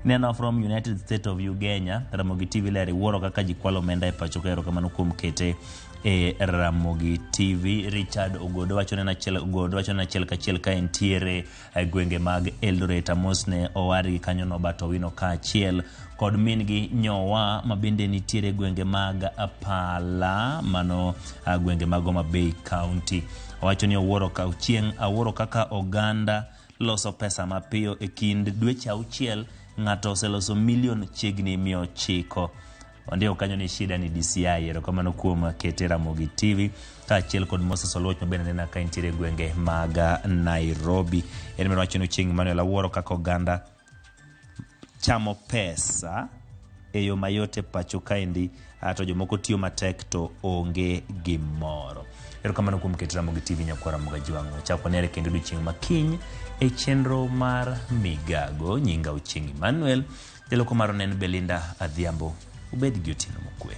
neno from United States of Uganda. Ramogi TV ler, iwuoro kaka ji kwalo omenda e pacho ka. Erokamano kuom kete e Ramogi TV. Richard Ogodo wacho ni achiel kachiel ka entiere e gwenge mag Eldoret. Amos ne owadgi kanyo Norbert Owino kaachiel kod min gi Nyowa ma bende nitiere gwenge mag Apala, mano gwenge mag Homa Bay County. Owacho ni awuoro kaka oganda loso pesa mapiyo e kind dweche auchiel ng'ato oseloso milion chiegni 900. Ondiko kanyo ni shida ni DCI. Erokamano kuom kete Ramogi TV kaachiel kod Moses Oluoch mabende anena ka entiere e gwenge mag Nairobi. En bende wacho ni Ochieng' Emmanuel awuoro kaka oganda chamo pesa e yo mayot e pacho kaendi ah, to jomoko tiyo matek to onge gimoro. Erokamano kuom keto Ramogi TV nyakwar Ramogi Ajwang'. Wachak wanere kendo odiochieng' ma kiny e chenro mar Migago. Nyinga Ochieng' Emmanuel. Jaloko mar onen Belinda Adhiambo. Ubed gi otieno mokwe.